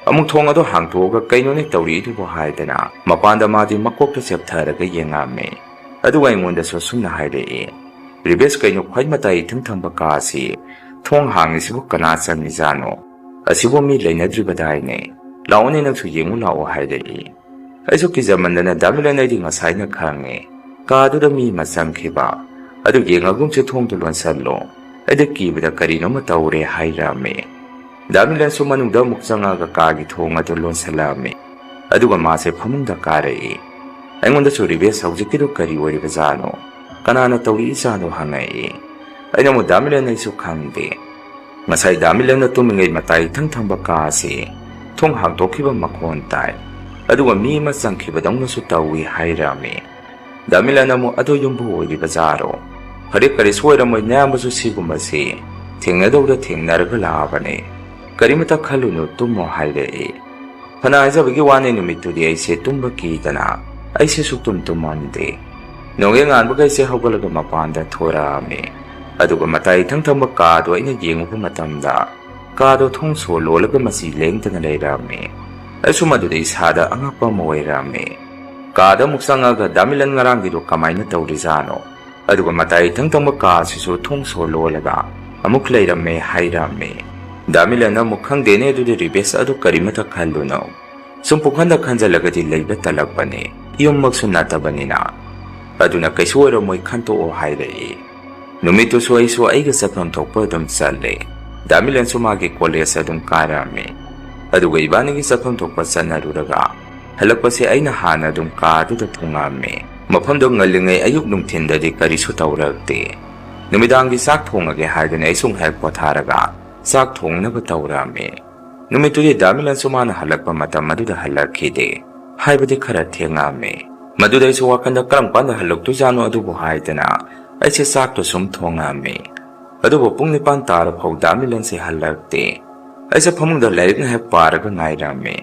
ꯑꯃꯨꯛ ꯊꯣꯡ ꯑꯗꯨ ꯍꯥꯡꯇꯣꯛꯑꯒ, "ꯀꯩꯅꯣꯅꯦ ꯇꯧꯔꯤꯗꯨꯕꯨ?" ꯍꯥꯏꯗꯅ ꯃꯄꯥꯟꯗ ꯃꯥꯗꯤ ꯃꯀꯣꯛꯇ ꯆꯦꯞꯊꯔꯒ ꯌꯦꯡꯉꯝꯃꯤ꯫ ꯑꯗꯨꯒ ꯑꯩꯉꯣꯟꯗꯁꯨ ꯑꯁꯨꯝꯅ ꯍꯥꯏꯔꯛꯏ, "ꯔꯤꯕꯦꯁ, ꯀꯩꯅꯣ ꯈ꯭ꯋꯥꯏ ꯃꯇꯥꯏ ꯏꯊꯪ ꯊꯪꯕ ꯀꯥꯁꯤ ꯊꯣꯡ ꯍꯥꯡꯉꯤꯁꯤꯕꯨ ꯀꯅꯥ ꯆꯪꯉꯤꯖꯥꯠꯅꯣ? ꯑꯁꯤꯕꯨ ꯃꯤ ꯂꯩꯅꯗ꯭ꯔꯤꯕꯗꯥꯏꯅꯦ? ꯂꯥꯛꯑꯣꯅꯦ, ꯅꯪꯁꯨ ꯌꯦꯡꯉꯨ ꯂꯥꯛꯑꯣ" ꯍꯥꯏꯔꯛꯏ꯫ ꯑꯩꯁꯨ ꯀꯤꯖꯃꯟꯗꯅ, "ꯗꯥ ꯃꯤꯂꯟ, ꯑꯩꯗꯤ ꯉꯁꯥꯏꯅ ꯈꯪꯉꯦ, ꯀꯥꯗꯨꯗ ꯃꯤ ꯑꯃ ꯆꯪꯈꯤꯕ꯫ ꯑꯗꯨ ꯌꯦꯡꯉꯒꯨꯝꯁꯦ, ꯊꯣꯡꯗꯨ ꯂꯣꯟꯁꯜꯂꯣ꯫ ꯑꯩꯗꯤ ꯀꯤꯕꯗ ꯀꯔꯤꯅꯣꯃ ꯇꯧꯔꯦ" ꯍꯥꯏꯔꯝꯃꯤ꯫ ꯗꯥ ꯃꯤꯂꯟꯁꯨ ꯃꯅꯨꯡꯗ ꯑꯃꯨꯛ ꯆꯪꯉꯛꯑꯒ ꯀꯥꯒꯤ ꯊꯣꯡ ꯑꯗꯨ ꯂꯣꯟꯁꯤꯜꯂꯛꯑꯝꯃꯤ꯫ ꯑꯗꯨꯒ ꯃꯥꯁꯦ ꯐꯃꯨꯡꯗ ꯀꯥꯔꯛꯏ꯫ ꯑꯩꯉꯣꯟꯗꯁꯨ, "ꯔꯤꯕꯦꯁ, ꯍꯧꯖꯤꯛꯀꯤꯗꯨ ꯀꯔꯤ ꯑꯣꯏꯔꯤꯕꯖꯥꯠꯅꯣ? ꯀꯅꯥꯅ ꯇꯧꯔꯛꯏꯖꯥꯠꯅꯣ?" ꯍꯪꯉꯛꯏ꯫ ꯑꯩꯅ ꯑꯃꯨꯛ, "ꯗꯥ ꯃꯤꯂꯟ, ꯑꯩꯁꯨ ꯈꯪꯗꯦ꯫ ꯉꯁꯥꯏ ꯗꯥ ꯃꯤꯂꯟꯅ ꯇꯨꯝꯃꯤꯉꯩ ꯃꯇꯥꯏ ꯏꯊꯪ ꯊꯪꯕ ꯀꯥ ꯑꯁꯤ ꯊꯣꯡ ꯍꯥꯡꯗꯣꯛꯈꯤꯕ ꯃꯈꯣꯟ ꯇꯥꯏ꯫ ꯑꯗꯨꯒ ꯃꯤ ꯑꯃ ꯆꯪꯈꯤꯕꯗꯧꯅꯁꯨ ꯇꯧꯏ" ꯍꯥꯏꯔꯛꯑꯝꯃꯤ꯫ ꯗꯥ ꯃꯤꯂꯟ ꯑꯃꯨꯛ, "ꯑꯗꯣ ꯌꯨꯝꯕꯨ ꯑꯣꯏꯔꯤꯕꯖꯥꯔꯣ? ꯐꯔꯦ, ꯀꯔꯤꯁꯨ ꯑꯣꯏꯔꯝꯃꯣꯏ, ꯅꯌꯥꯝꯕꯁꯨ ꯁꯤꯒꯨꯝꯕꯁꯤ ꯊꯦꯡꯅꯗꯧꯗ ꯊꯦꯡꯅꯔꯒ ꯂꯥꯛꯑꯕꯅꯦ꯫ ꯀꯔꯤꯃꯇ ꯈꯜꯂꯨꯅꯨ, ꯇꯨꯝꯃꯣ" ꯍꯥꯏꯔꯛꯏ꯫ ꯐꯅ ꯍꯥꯏꯖꯕꯒꯤ ꯋꯥꯅꯤ, ꯅꯨꯃꯤꯠꯇꯨꯗꯤ ꯑꯩꯁꯦ ꯇꯨꯝꯕ ꯀꯤꯗꯅ ꯑꯩꯁꯦ ꯁꯨꯛꯇꯨꯝ ꯇꯨꯝꯃꯝꯗꯦ꯫ ꯅꯣꯡꯌꯦ ꯉꯥꯟꯕꯒ ꯑꯩꯁꯦ ꯍꯧꯒꯠꯂꯒ ꯃꯄꯥꯟꯗ ꯊꯣꯔꯛꯑꯝꯃꯤ꯫ ꯑꯗꯨꯒ ꯃꯇꯥꯏ ꯏꯊꯪ ꯊꯪꯕ ꯀꯥꯗꯣ ꯑꯩꯅ ꯌꯦꯡꯉꯨꯕ ꯃꯇꯝꯗ, ꯀꯥꯗꯣ ꯊꯣꯡ ꯁꯣ ꯂꯣꯜꯂꯒ ꯃꯆꯤ ꯂꯦꯡꯗꯅ ꯂꯩꯔꯝꯃꯤ꯫ ꯑꯩꯁꯨ ꯃꯗꯨꯗ ꯏꯁꯥꯗ ꯑꯉꯛꯄ ꯑꯃ ꯑꯣꯏꯔꯝꯃꯤ꯫ ꯀꯥꯗ ꯑꯃꯨꯛ ꯆꯪꯉꯒ ꯗꯥ ꯃꯤꯂꯟ ꯉꯔꯥꯡꯒꯤꯗꯣ ꯀꯃꯥꯏꯅ ꯇꯧꯔꯤꯖꯥꯠꯅꯣ? ꯑꯗꯨꯒ ꯃꯇꯥꯏ ꯏꯊꯪ ꯊꯪꯕ ꯀꯥꯁꯤꯁꯨ ꯊꯣꯡ ꯁꯣ ꯂꯣꯜꯂꯒ ꯑꯃꯨꯛ ꯂꯩꯔꯝꯃꯦ ꯍꯥꯏꯔꯝꯃꯤ꯫ ꯗꯥ ꯃꯤꯂꯟꯅ ꯑꯃꯨꯛ, "ꯈꯪꯗꯦꯅꯦ, ꯑꯗꯨꯗꯤ ꯔꯤꯕꯦꯁ, ꯑꯗꯨ ꯀꯔꯤꯃꯇ ꯈꯜꯂꯨꯅꯣ꯫ ꯁꯨꯝ ꯄꯨꯡꯈꯟꯗ ꯈꯟꯖꯜꯂꯒꯗꯤ ꯂꯩꯕ ꯇꯜꯂꯛꯄꯅꯦ, ꯌꯨꯝꯃꯛꯁꯨ ꯅꯠꯇꯕꯅꯤꯅ꯫ ꯑꯗꯨꯅ ꯀꯩꯁꯨ ꯑꯣꯏꯔꯝꯃꯣꯏ, ꯈꯟꯇꯣꯛꯑꯣ" ꯍꯥꯏꯔꯛꯏ꯫ ꯅꯨꯃꯤꯠꯇꯨꯁꯨ ꯑꯩꯁꯨ ꯑꯩꯒ ꯆꯠꯐꯝ ꯊꯣꯛꯄ ꯑꯗꯨꯝ ꯆꯠꯂꯦ꯫ ꯗꯥ ꯃꯤꯂꯟꯁꯨ ꯃꯥꯒꯤ ꯀꯣꯂꯦꯖ ꯑꯗꯨꯝ ꯀꯥꯔꯛꯑꯝꯃꯤ꯫ ꯑꯗꯨꯒ ꯏꯕꯥꯅꯤꯒꯤ ꯆꯠꯐꯝ ꯊꯣꯛꯄ ꯆꯠꯅꯔꯨꯔꯒ ꯍꯜꯂꯛꯄꯁꯦ ꯑꯩꯅ ꯍꯥꯟꯅ ꯑꯗꯨꯝ ꯀꯥꯗꯨꯗ ꯊꯨꯡꯉꯛꯑꯝꯃꯤ꯫ ꯃꯐꯝꯗꯣ ꯉꯜꯂꯤꯉꯩ ꯑꯌꯨꯛ ꯅꯨꯡꯊꯤꯟꯗꯗꯤ ꯀꯔꯤꯁꯨ ꯇꯧꯔꯛꯇꯦ꯫ ꯅꯨꯃꯤꯗꯥꯡꯒꯤ ꯆꯥꯛ ꯊꯣꯡꯉꯒꯦ ꯍꯥꯏꯗꯨꯅ ꯑꯩꯁꯨ ꯉꯥꯏꯍꯥꯛ ꯄꯣꯊꯥꯔꯒ ꯆꯥꯛ ꯊꯣꯡꯅꯕ ꯇꯧꯔꯛꯑꯝꯃꯤ꯫ ꯅꯨꯃꯤꯠꯇꯨꯗꯤ ꯗꯥ ꯃꯤꯂꯟꯁꯨ ꯃꯥꯅ ꯍꯜꯂꯛꯄ ꯃꯇꯝ ꯑꯗꯨꯗ ꯍꯜꯂꯛꯈꯤꯗꯦ꯫ ꯍꯥꯏꯕꯗꯤ ꯈꯔ ꯊꯦꯡꯉꯛꯑꯝꯃꯤ꯫ ꯃꯗꯨꯗ ꯑꯩꯁꯨ ꯋꯥꯈꯜꯗ ꯀꯔꯝ ꯀꯥꯟꯗ ꯍꯜꯂꯛꯇꯣꯏꯖꯥꯠꯅꯣ ꯑꯗꯨꯕꯨ ꯍꯥꯏꯗꯅ ꯑꯩꯁꯦ ꯆꯥꯛꯇꯣ ꯁꯨꯝ ꯊꯣꯡꯉꯛꯑꯝꯃꯤ꯫ ꯑꯗꯨꯕꯨ ꯄꯨꯡ ꯅꯤꯄꯥꯟ ꯇꯥꯔꯐꯥꯎ ꯗꯥ ꯃꯤꯂꯟꯁꯦ ꯍꯜꯂꯛꯇꯦ꯫ ꯑꯩꯁꯦ ꯐꯃꯨꯡꯗ ꯂꯥꯏꯔꯤꯛ ꯉꯥꯏꯍꯥꯛ ꯄꯥꯔꯒ ꯉꯥꯏꯔꯝꯃꯤ꯫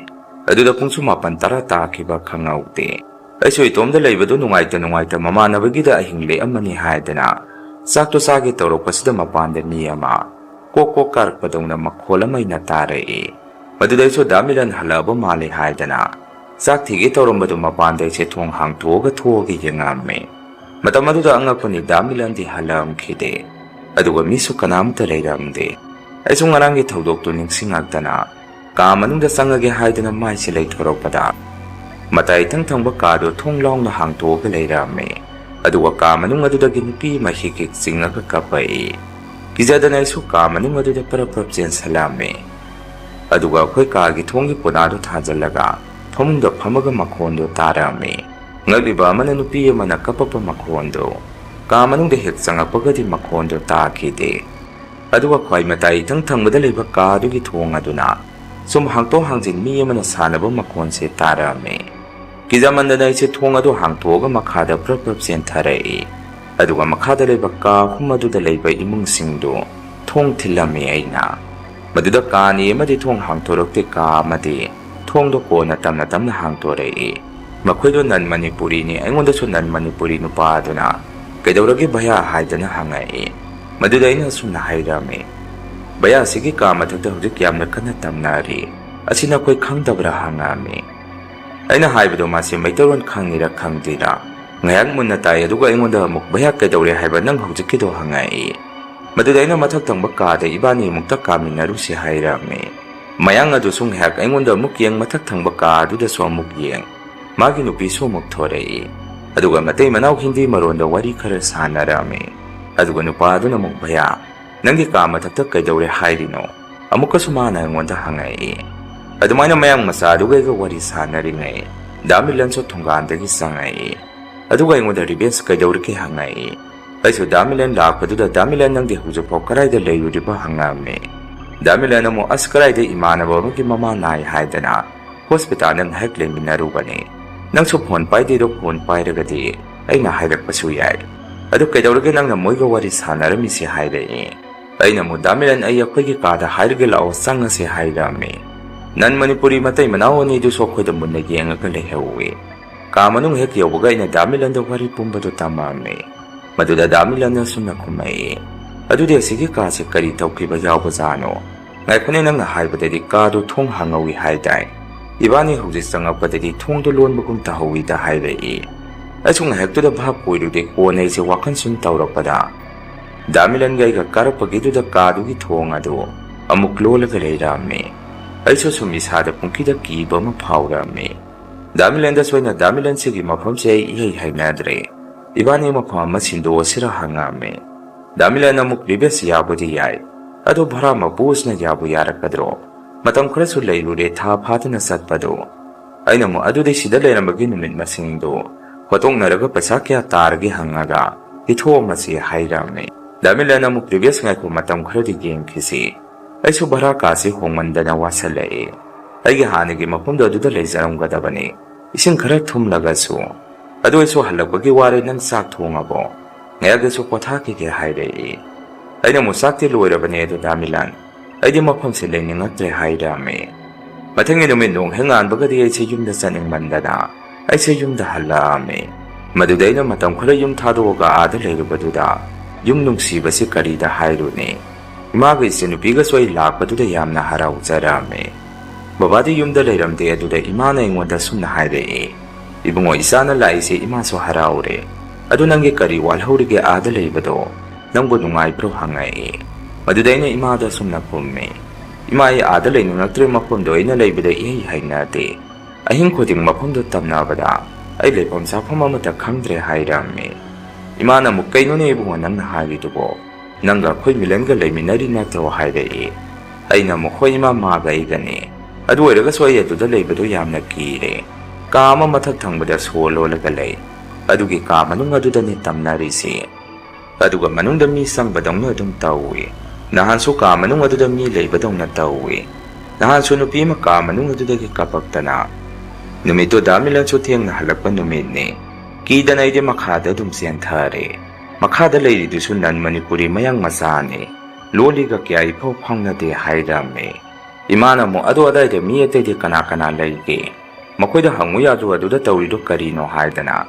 ꯑꯗꯨꯗ ꯄꯨꯡꯁꯨ ꯃꯥꯄꯟ ꯇꯔꯥ ꯇꯥꯈꯤꯕ ꯈꯪꯍꯧꯗꯦ꯫ ꯑꯩꯁꯨ ꯏꯇꯣꯝꯗ ꯂꯩꯕꯗꯨ ꯅꯨꯡꯉꯥꯏꯇ ꯅꯨꯡꯉꯥꯏꯇ ꯃꯃꯥꯟꯅꯕꯒꯤꯗ ꯑꯍꯤꯡ ꯂꯦꯛꯑꯝꯃꯅꯤ ꯍꯥꯏꯗꯅ ꯆꯥꯛꯇꯣ ꯆꯥꯒꯦ ꯇꯧꯔꯛꯄꯁꯤꯗ ꯃꯄꯥꯟꯗ ꯃꯤ ꯑꯃ ꯀꯣꯛ ꯀꯣꯛ ꯀꯥꯔꯛꯄꯗꯧꯅ ꯃꯈꯣꯜ ꯑꯃ ꯑꯩꯅ ꯇꯥꯔꯛꯏ꯫ ꯃꯗꯨꯗ ꯑꯩꯁꯨ ꯗꯥ ꯃꯤꯂꯟ ꯍꯜꯂꯛꯑꯕ ꯃꯥꯜꯂꯦ ꯍꯥꯏꯗꯅ ꯆꯥꯛ ꯊꯤꯒꯦ ꯇꯧꯔꯝꯕꯗꯨ ꯃꯄꯥꯟꯗ ꯑꯩꯁꯦ ꯊꯣꯡ ꯍꯥꯡꯇꯣꯛꯑꯒ ꯊꯣꯛꯑꯒ ꯌꯦꯡꯉꯝꯃꯤ꯫ ꯃꯇꯝ ꯑꯗꯨꯗ ꯑꯉꯛꯄꯅꯤ, ꯗꯥ ꯃꯤꯂꯟꯗꯤ ꯍꯜꯂꯛꯑꯝꯈꯤꯗꯦ꯫ ꯑꯗꯨꯒ ꯃꯤꯁꯨ ꯀꯅꯥꯝꯇ ꯂꯩꯔꯝꯗꯦ꯫ ꯑꯩꯁꯨ ꯉꯔꯥꯡꯒꯤ ꯊꯧꯗꯣꯛꯇꯨ ꯅꯤꯡꯁꯤꯡꯉꯛꯇꯅ ꯀꯥ ꯃꯅꯨꯡꯗ ꯆꯪꯉꯒꯦ ꯍꯥꯏꯗꯅ ꯃꯥꯏꯁꯦ ꯂꯩꯊꯣꯔꯛꯄꯗ ꯃꯇꯥꯏ ꯏꯊꯪ ꯊꯪꯕ ꯀꯥꯗꯨ ꯊꯣꯡ ꯂꯥꯎꯅ ꯍꯥꯡꯇꯣꯛꯑꯒ ꯂꯩꯔꯝꯃꯤ꯫ ꯑꯗꯨꯒ ꯀꯥ ꯃꯅꯨꯡ ꯑꯗꯨꯗꯒꯤ ꯅꯨꯄꯤ ꯑꯃ ꯍꯤꯛ ꯍꯤꯛ ꯆꯤꯡꯉꯒ ꯀꯞꯄꯛꯏ꯫ ꯀꯤꯖꯗꯅ ꯑꯩꯁꯨ ꯀꯥ ꯃꯅꯨꯡ ꯑꯗꯨꯗ ꯄ꯭ꯔꯞ ꯄ꯭ꯔꯞ ꯆꯦꯟꯁꯤꯜꯂꯝꯃꯤ꯫ ꯑꯗꯨꯒ ꯑꯩꯈꯣꯏ ꯀꯥꯒꯤ ꯊꯣꯡꯒꯤ ꯄꯣꯅꯥꯗꯨ ꯊꯥꯖꯤꯜꯂꯒ ꯐꯃꯨꯡꯗ ꯐꯝꯃꯒ ꯃꯈꯣꯟꯗꯨ ꯇꯥꯔꯝꯃꯤ꯫ ꯉꯛꯂꯤꯕ ꯑꯃꯅ ꯅꯨꯄꯤ ꯑꯃꯅ ꯀꯞꯄꯛꯄ ꯃꯈꯣꯟꯗꯨ꯫ ꯀꯥ ꯃꯅꯨꯡꯗ ꯍꯦꯛ ꯆꯪꯉꯛꯄꯒꯗꯤ ꯃꯈꯣꯟꯗꯨ ꯇꯥꯈꯤꯗꯦ꯫ ꯑꯗꯨꯒ ꯈ꯭ꯋꯥꯏ ꯃꯇꯥꯏ ꯏꯊꯪ ꯊꯪꯕꯗ ꯂꯩꯕ ꯀꯥꯗꯨꯒꯤ ꯊꯣꯡ ꯑꯗꯨꯅ ꯁꯨꯝ ꯍꯥꯡꯇꯣꯛ ꯍꯥꯡꯖꯤꯟ ꯃꯤ ꯑꯃꯅ ꯁꯥꯟꯅꯕ ꯃꯈꯣꯟꯁꯦ ꯇꯥꯔꯝꯃꯤ꯫ ꯀꯤꯖꯃꯟꯗꯅ ꯑꯩꯁꯦ ꯊꯣꯡ ꯑꯗꯨ ꯍꯥꯡꯇꯣꯛꯑꯒ ꯃꯈꯥꯗ ꯄ꯭ꯔꯞ ꯄ꯭ꯔꯞ ꯆꯦꯟꯊꯔꯛꯏ꯫ ꯑꯗꯨꯒ ꯃꯈꯥꯗ ꯂꯩꯕ ꯀꯥ ꯑꯍꯨꯝ ꯑꯗꯨꯗ ꯂꯩꯕ ꯏꯃꯨꯡꯁꯤꯡꯗꯨ ꯊꯣꯡ ꯊꯤꯜꯂꯝꯃꯤ ꯑꯩꯅ꯫ ꯃꯗꯨꯗ ꯀꯥ ꯑꯅꯤ ꯑꯃꯗꯤ ꯊꯣꯡ ꯍꯥꯡꯇꯣꯔꯛꯇꯦ, ꯀꯥ ꯑꯃꯗꯤ ꯊꯣꯡꯗꯣ ꯀꯣꯟꯅ ꯇꯝꯅ ꯇꯝꯅ ꯍꯥꯡꯗꯣꯔꯛꯏ꯫ ꯃꯈꯣꯏꯗꯣ ꯅꯟ ꯃꯅꯤꯄꯨꯔꯤꯅꯤ, ꯑꯩꯉꯣꯟꯗꯁꯨ ꯅꯟ ꯃꯅꯤꯄꯨꯔꯤ ꯅꯨꯄꯥ ꯑꯗꯨꯅ "ꯀꯩꯗꯧꯔꯒꯦ ꯚꯌꯥ?" ꯍꯥꯏꯗꯅ ꯍꯪꯉꯛꯏ꯫ ꯃꯗꯨꯗ ꯑꯩꯅ ꯑꯁꯨꯝꯅ ꯍꯥꯏꯔꯝꯃꯤ, "ꯚꯌꯥ, ꯑꯁꯤꯒꯤ ꯀꯥ ꯃꯊꯛꯇ ꯍꯧꯖꯤꯛ ꯌꯥꯝꯅ ꯀꯟꯅ ꯇꯝꯅꯔꯤ, ꯑꯁꯤ ꯅꯈꯣꯏ ꯈꯪꯗꯕ꯭ꯔꯥ?" ꯍꯪꯉꯛꯑꯝꯃꯤ꯫ ꯑꯩꯅ ꯍꯥꯏꯕꯗꯣ ꯃꯥꯁꯤ ꯃꯩꯇꯩꯂꯣꯟ ꯈꯪꯉꯤꯔꯥ ꯈꯪꯗ꯭ꯔꯤꯔꯥ ꯉꯥꯏꯍꯥꯛ ꯃꯨꯟꯅ ꯇꯥꯏ, ꯑꯗꯨꯒ ꯑꯩꯉꯣꯟꯗ ꯑꯃꯨꯛ, "ꯚꯌꯥ, ꯀꯩꯗꯧꯔꯦ ꯍꯥꯏꯕ ꯅꯪ ꯍꯧꯖꯤꯛꯀꯤꯗꯣ?" ꯍꯪꯉꯛꯏ꯫ ꯃꯗꯨꯗ ꯑꯩꯅ ꯃꯊꯛ ꯊꯪꯕ ꯀꯥꯗ ꯏꯕꯥꯅꯤ ꯑꯃꯨꯛꯇ ꯀꯥꯃꯤꯟꯅꯔꯨꯁꯤ ꯍꯥꯏꯔꯝꯃꯤ꯫ ꯃꯌꯥꯡ ꯑꯗꯨꯁꯨ ꯉꯥꯏꯍꯥꯛ ꯑꯩꯉꯣꯟꯗ ꯑꯃꯨꯛ ꯌꯦꯡ, ꯃꯊꯛ ꯊꯪꯕ ꯀꯥ ꯑꯗꯨꯗꯁꯨ ꯑꯃꯨꯛ ꯌꯦꯡ, ꯃꯥꯒꯤ ꯅꯨꯄꯤꯁꯨ ꯑꯃꯨꯛ ꯊꯣꯔꯛꯏ꯫ ꯑꯗꯨꯒ ꯃꯇꯩ ꯃꯅꯥꯎ ꯍꯤꯟꯗꯤ ꯃꯔꯣꯟꯗ ꯋꯥꯔꯤ ꯈꯔ ꯁꯥꯟꯅꯔꯝꯃꯤ꯫ ꯑꯗꯨꯒ ꯅꯨꯄꯥ ꯑꯗꯨꯅ ꯑꯃꯨꯛ, "ꯚꯌꯥ, ꯅꯪꯒꯤ ꯀꯥ ꯃꯊꯛꯇ ꯀꯩꯗꯧꯔꯦ ꯍꯥꯏꯔꯤꯅꯣ?" ꯑꯃꯨꯛꯀꯁꯨ ꯃꯥꯅ ꯑꯩꯉꯣꯟꯗ ꯍꯪꯉꯛꯏ꯫ ꯑꯗꯨꯃꯥꯏꯅ ꯃꯌꯥꯡ ꯃꯆꯥ ꯑꯗꯨꯒ ꯑꯩꯒ ꯋꯥꯔꯤ ꯁꯥꯟꯅꯔꯤꯉꯩ, ꯗꯥ ꯃꯤꯂꯟꯁꯨ ꯊꯣꯡꯒꯥꯟꯗꯒꯤ ꯆꯪꯉꯛꯏ꯫ ꯑꯗꯨꯒ ꯑꯩꯉꯣꯟꯗ, "ꯔꯤꯕꯦꯁ, ꯀꯩꯗꯧꯔꯒꯦ?" ꯍꯪꯉꯛꯏ꯫ ꯑꯩꯁꯨ ꯗꯥ ꯃꯤꯂꯟ ꯂꯥꯛꯄꯗꯨꯗ, "ꯗꯥ ꯃꯤꯂꯟ, ꯅꯪꯗꯤ ꯍꯧꯖꯤꯛꯐꯥꯎ ꯀꯗꯥꯏꯗ ꯂꯩꯔꯨꯔꯤꯕ?" ꯍꯪꯉꯛꯑꯝꯃꯤ꯫ ꯗꯥ ꯃꯤꯂꯟ ꯑꯃꯨꯛ, "ꯑꯁ, ꯀꯗꯥꯏꯗ, ꯏꯃꯥꯟꯅꯕ ꯑꯃꯒꯤ ꯃꯃꯥ ꯅꯥꯏ ꯍꯥꯏꯗꯅ ꯍꯣꯁꯄꯤꯇꯥꯜꯗ ꯉꯥꯏꯍꯥꯛ ꯂꯩꯃꯤꯟꯅꯔꯨꯕꯅꯤ꯫ ꯅꯪꯁꯨ ꯐꯣꯟ ꯄꯥꯏꯗꯦꯗꯣ, ꯐꯣꯟ ꯄꯥꯏꯔꯒꯗꯤ ꯑꯩꯅ ꯍꯥꯏꯔꯛꯄꯁꯨ ꯌꯥꯏ꯫ ꯑꯗꯨ ꯀꯩꯗꯧꯔꯒꯦ ꯅꯪꯅ ꯃꯣꯏꯒ ꯋꯥꯔꯤ ꯁꯥꯟꯅꯔꯝꯃꯤꯁꯤ?" ꯍꯥꯏꯔꯛꯏ꯫ ꯑꯩꯅ ꯑꯃꯨꯛ, "ꯗꯥ ꯃꯤꯂꯟ, ꯑꯩ ꯑꯩꯈꯣꯏꯒꯤ ꯀꯥꯗ ꯍꯥꯏꯔꯒꯦ, ꯂꯥꯛꯑꯣ, ꯆꯪꯉꯁꯦ" ꯍꯥꯏꯔꯛꯑꯝꯃꯤ꯫ ꯅꯟ ꯃꯅꯤꯄꯨꯔꯤ ꯃꯇꯩ ꯃꯅꯥꯎ ꯑꯅꯤꯗꯨꯁꯨ ꯑꯩꯈꯣꯏꯗ ꯃꯨꯟꯅ ꯌꯦꯡꯉꯒ ꯂꯩꯍꯧꯏ꯫ ꯀꯥ ꯃꯅꯨꯡ ꯍꯦꯛ ꯌꯧꯕꯒ ꯑꯩꯅ ꯗꯥ ꯃꯤꯂꯟꯗ ꯋꯥꯔꯤ ꯄꯨꯝꯕꯗꯨ ꯇꯝꯃꯛꯑꯝꯃꯤ꯫ ꯃꯗꯨꯗ ꯗꯥ ꯃꯤꯂꯟꯅ ꯑꯁꯨꯝꯅ ꯈꯨꯝꯃꯛꯏ, "ꯑꯗꯨꯗꯤ ꯑꯁꯤꯒꯤ ꯀꯥꯁꯦ ꯀꯔꯤ ꯇꯧꯈꯤꯕ ꯌꯥꯎꯕꯖꯥꯠꯅꯣ? ꯉꯥꯏꯈꯣꯅꯦ, ꯅꯪꯅ ꯍꯥꯏꯕꯗꯗꯤ ꯀꯥꯗꯨ ꯊꯣꯡ ꯍꯥꯡꯍꯧꯏ ꯍꯥꯏꯗꯥꯏ? ꯏꯕꯥꯅꯤ ꯍꯧꯖꯤꯛ ꯆꯪꯉꯛꯄꯗꯗꯤ ꯊꯣꯡꯗꯨ ꯂꯣꯟꯕꯒꯨꯝ ꯇꯧꯍꯧꯏꯗ" ꯍꯥꯏꯔꯛꯏ꯫ ꯑꯩꯁꯨ ꯉꯥꯏꯍꯥꯛꯇꯨꯗ ꯚꯥꯞ ꯑꯣꯏꯔꯨꯗꯦ, ꯀꯣꯟꯅ ꯑꯩꯁꯦ ꯋꯥꯈꯜ ꯁꯨꯝ ꯇꯧꯔꯛꯄꯗ ꯗꯥ ꯃꯤꯂꯟꯒ ꯑꯩꯒ ꯀꯥꯔꯛꯄꯒꯤꯗꯨꯗ ꯀꯥꯗꯨꯒꯤ ꯊꯣꯡ ꯑꯗꯨ ꯑꯃꯨꯛ ꯂꯣꯜꯂꯒ ꯂꯩꯔꯝꯃꯤ꯫ ꯑꯩꯁꯨ ꯁꯨꯝ ꯏꯁꯥꯗ ꯄꯨꯡꯀꯤꯗ ꯀꯤꯕ ꯑꯃ ꯐꯥꯎꯔꯛꯑꯝꯃꯤ꯫ ꯗꯥ ꯃꯤꯂꯟꯗꯁꯨ ꯑꯩꯅ, "ꯗꯥ ꯃꯤꯂꯟ, ꯁꯤꯒꯤ ꯃꯐꯝꯁꯦ ꯑꯩ ꯏꯍꯩ ꯍꯩꯅꯗ꯭ꯔꯦ, ꯏꯕꯥꯅꯤ ꯃꯐꯝ ꯑꯃ ꯁꯤꯟꯗꯣꯛꯑꯁꯤꯔ?" ꯍꯪꯉꯛꯑꯝꯃꯤ꯫ ꯗꯥ ꯃꯤꯂꯟ ꯑꯃꯨꯛ, "ꯔꯤꯕꯦꯁ, ꯌꯥꯕꯨꯗꯤ ꯌꯥꯏ, ꯑꯗꯣ ꯚꯔꯥ ꯃꯄꯨꯁꯤꯅ ꯌꯥꯕꯨ ꯌꯥꯔꯛꯀꯗ꯭ꯔꯣ? ꯃꯇꯝ ꯈꯔꯁꯨ ꯂꯩꯔꯨꯔꯦ, ꯊꯥ ꯐꯥꯗꯅ ꯆꯠꯄꯗꯨ"꯫ ꯑꯩꯅ ꯑꯃꯨꯛ, "ꯑꯗꯨꯗꯤ ꯁꯤꯗ ꯂꯩꯔꯝꯕꯒꯤ ꯅꯨꯃꯤꯠ ꯃꯁꯤꯡꯗꯨ ꯍꯣꯠꯇꯣꯛꯅꯔꯒ ꯄꯩꯁꯥ ꯀꯌꯥ ꯇꯥꯔꯒꯦ ꯍꯪꯉꯒ ꯄꯤꯊꯣꯛꯑꯝꯃꯁꯤ" ꯍꯥꯏꯔꯝꯃꯤ꯫ ꯗꯥ ꯃꯤꯂꯟ ꯑꯃꯨꯛ, "ꯔꯤꯕꯦꯁ, ꯉꯥꯏꯈꯣ, ꯃꯇꯝ ꯈꯔꯗꯤ ꯌꯦꯡꯈꯤꯁꯤ꯫ ꯑꯩꯁꯨ ꯚꯔꯥ ꯀꯥꯁꯤ ꯍꯣꯡꯃꯟꯗꯅ ꯋꯥꯁꯜꯂꯛꯏ꯫ ꯑꯩꯒꯤ ꯍꯥꯟꯅꯒꯤ ꯃꯐꯝꯗꯣ ꯑꯗꯨꯗ ꯂꯩꯖꯔꯝꯒꯗꯕꯅꯤ, ꯏꯁꯤꯡ ꯈꯔ ꯊꯨꯝꯂꯒꯁꯨ꯫ ꯑꯗꯨ ꯑꯩꯁꯨ ꯍꯜꯂꯛꯄꯒꯤ ꯋꯥꯔꯦ, ꯅꯪ ꯆꯥꯛ ꯊꯣꯡꯉꯕꯣ? ꯉꯥꯏꯍꯥꯛꯇꯁꯨ ꯄꯣꯊꯥꯈꯤꯒꯦ" ꯍꯥꯏꯔꯛꯏ꯫ ꯑꯩꯅ ꯑꯃꯨꯛ, "ꯆꯥꯛꯇꯤ ꯂꯣꯏꯔꯕꯅꯦ, ꯑꯗꯨ ꯗꯥ ꯃꯤꯂꯟ, ꯑꯩꯗꯤ ꯃꯐꯝꯁꯦ ꯂꯩꯅꯤꯡꯉꯛꯇ꯭ꯔꯦ" ꯍꯥꯏꯔꯝꯃꯤ꯫ ꯃꯊꯪꯒꯤ ꯅꯨꯃꯤꯠ ꯅꯣꯡ ꯍꯦꯛ ꯉꯥꯟꯕꯒꯗꯤ ꯑꯩꯁꯦ ꯌꯨꯝꯗ ꯆꯠꯅꯤꯡꯃꯟꯗꯅ ꯑꯩꯁꯦ ꯌꯨꯝꯗ ꯍꯜꯂꯛꯑꯝꯃꯤ꯫ ꯃꯗꯨꯗ ꯑꯩꯅ ꯃꯇꯝ ꯈꯔ ꯌꯨꯝ ꯊꯥꯗꯣꯛꯑꯒ ꯑꯥꯗ ꯂꯩꯔꯨꯕꯗꯨꯗ ꯌꯨꯝ ꯅꯨꯡꯁꯤꯕꯁꯤ ꯀꯔꯤꯗ ꯍꯥꯏꯔꯨꯅꯤ? ꯏꯃꯥꯒ ꯏꯆꯟꯅꯨꯄꯤꯒꯁꯨ ꯑꯩ ꯂꯥꯛꯄꯗꯨꯗ ꯌꯥꯝꯅ ꯍꯔꯥꯎꯖꯔꯝꯃꯤ꯫ ꯕꯕꯥꯗꯤ ꯌꯨꯝꯗ ꯂꯩꯔꯝꯗꯦ꯫ ꯑꯗꯨꯗ ꯏꯃꯥꯅ ꯑꯩꯉꯣꯟꯗ ꯁꯨꯝꯅ ꯍꯥꯏꯔꯛꯏ, "ꯏꯕꯨꯡꯉꯣ, ꯏꯆꯥꯅ ꯂꯥꯛꯏꯁꯦ ꯏꯃꯥꯁꯨ ꯍꯔꯥꯎꯔꯦ꯫ ꯑꯗꯨ ꯅꯪꯒꯤ ꯀꯔꯤ ꯋꯥꯠꯍꯧꯔꯤꯒꯦ ꯑꯥꯗ ꯂꯩꯕꯗꯣ? ꯅꯪꯕꯨ ꯅꯨꯡꯉꯥꯏꯕ꯭ꯔꯣ?" ꯍꯪꯉꯛꯏ꯫ ꯃꯗꯨꯗ ꯑꯩꯅ ꯏꯃꯥꯗ ꯁꯨꯝꯅ ꯈꯨꯝꯃꯤ, "ꯏꯃꯥ, ꯑꯩ ꯑꯥꯗ ꯂꯩꯅꯤꯡꯉꯛꯇ꯭ꯔꯦ, ꯃꯐꯝꯗꯣ ꯑꯩꯅ ꯂꯩꯕꯗ ꯏꯍꯩ ꯍꯩꯅꯗꯦ꯫ ꯑꯍꯤꯡ ꯈꯨꯗꯤꯡ ꯃꯐꯝꯗꯣ ꯇꯝꯅꯕꯗ ꯑꯩ ꯂꯩꯐꯝ ꯆꯥꯐꯝ ꯑꯃꯠꯇ ꯈꯪꯗ꯭ꯔꯦ" ꯍꯥꯏꯔꯝꯃꯤ꯫ ꯏꯃꯥꯅ ꯑꯃꯨꯛ, "ꯀꯩꯅꯣꯅꯦ ꯏꯕꯨꯡꯉꯣ ꯅꯪꯅ ꯍꯥꯏꯔꯤꯗꯨꯕꯣ? ꯅꯪꯒ ꯑꯩꯈꯣꯏ ꯃꯤꯂꯟꯒ ꯂꯩꯃꯤꯟꯅꯔꯤ ꯅꯠꯇ꯭ꯔꯣ?" ꯍꯥꯏꯔꯛꯏ꯫ ꯑꯩꯅ ꯑꯃꯨꯛ, "ꯍꯣꯏ ꯏꯃꯥ, ꯃꯥꯒ ꯑꯩꯒꯅꯤ꯫ ꯑꯗꯨ ꯑꯣꯏꯔꯒꯁꯨ ꯑꯩ ꯑꯗꯨꯗ ꯂꯩꯕꯗꯣ ꯌꯥꯝꯅ ꯀꯤꯔꯦ꯫ ꯀꯥ ꯑꯃ ꯃꯊꯛ ꯊꯪꯕꯗ ꯁꯣ ꯂꯣꯜꯂꯒ ꯂꯩ꯫ ꯑꯗꯨꯒꯤ ꯀꯥ ꯃꯅꯨꯡ ꯑꯗꯨꯗꯅꯤ ꯇꯝꯅꯔꯤꯁꯤ꯫ ꯑꯗꯨꯒ ꯃꯅꯨꯡꯗ ꯃꯤ ꯆꯪꯕꯗꯧꯅ ꯑꯗꯨꯝ ꯇꯧꯏ꯫ ꯅꯍꯥꯟꯁꯨ ꯀꯥ ꯃꯅꯨꯡ ꯑꯗꯨꯗ ꯃꯤ ꯂꯩꯕꯗꯧꯅ ꯇꯧꯏ꯫ ꯅꯍꯥꯟꯁꯨ ꯅꯨꯄꯤ ꯑꯃ ꯀꯥ ꯃꯅꯨꯡ ꯑꯗꯨꯗꯒꯤ ꯀꯥꯄꯛꯇꯅ꯫ ꯅꯨꯃꯤꯠꯇꯨ ꯗꯥ ꯃꯤꯂꯟꯁꯨ ꯊꯦꯡꯅ ꯍꯜꯂꯛꯄ ꯅꯨꯃꯤꯠꯅꯤ꯫ ꯀꯤꯗꯅ ꯑꯩꯗꯤ ꯃꯈꯥꯗ ꯑꯗꯨꯝ ꯆꯦꯟꯊꯔꯦ꯫ ꯃꯈꯥꯗ ꯂꯩꯔꯤꯗꯨꯁꯨ ꯅꯟ ꯃꯅꯤꯄꯨꯔꯤ ꯃꯌꯥꯡ ꯃꯆꯥꯅꯤ꯫ ꯂꯣꯜꯂꯤꯒ ꯀꯌꯥ ꯏꯐꯥꯎ ꯐꯥꯎꯅꯗꯦ" ꯍꯥꯏꯔꯝꯃꯤ꯫ ꯏꯃꯥꯅ ꯑꯃꯨꯛ, "ꯑꯗꯣ ꯑꯗꯥꯏꯗ ꯃꯤ ꯑꯇꯩꯗꯤ ꯀꯅꯥ ꯀꯅꯥ ꯂꯩꯒꯦ? ꯃꯈꯣꯏꯗ ꯍꯪꯉꯨ ꯌꯥꯗ꯭ꯔꯣ ꯑꯗꯨꯗ ꯇꯧꯔꯤꯗꯣ ꯀꯔꯤꯅꯣ?" ꯍꯥꯏꯗꯅ꯫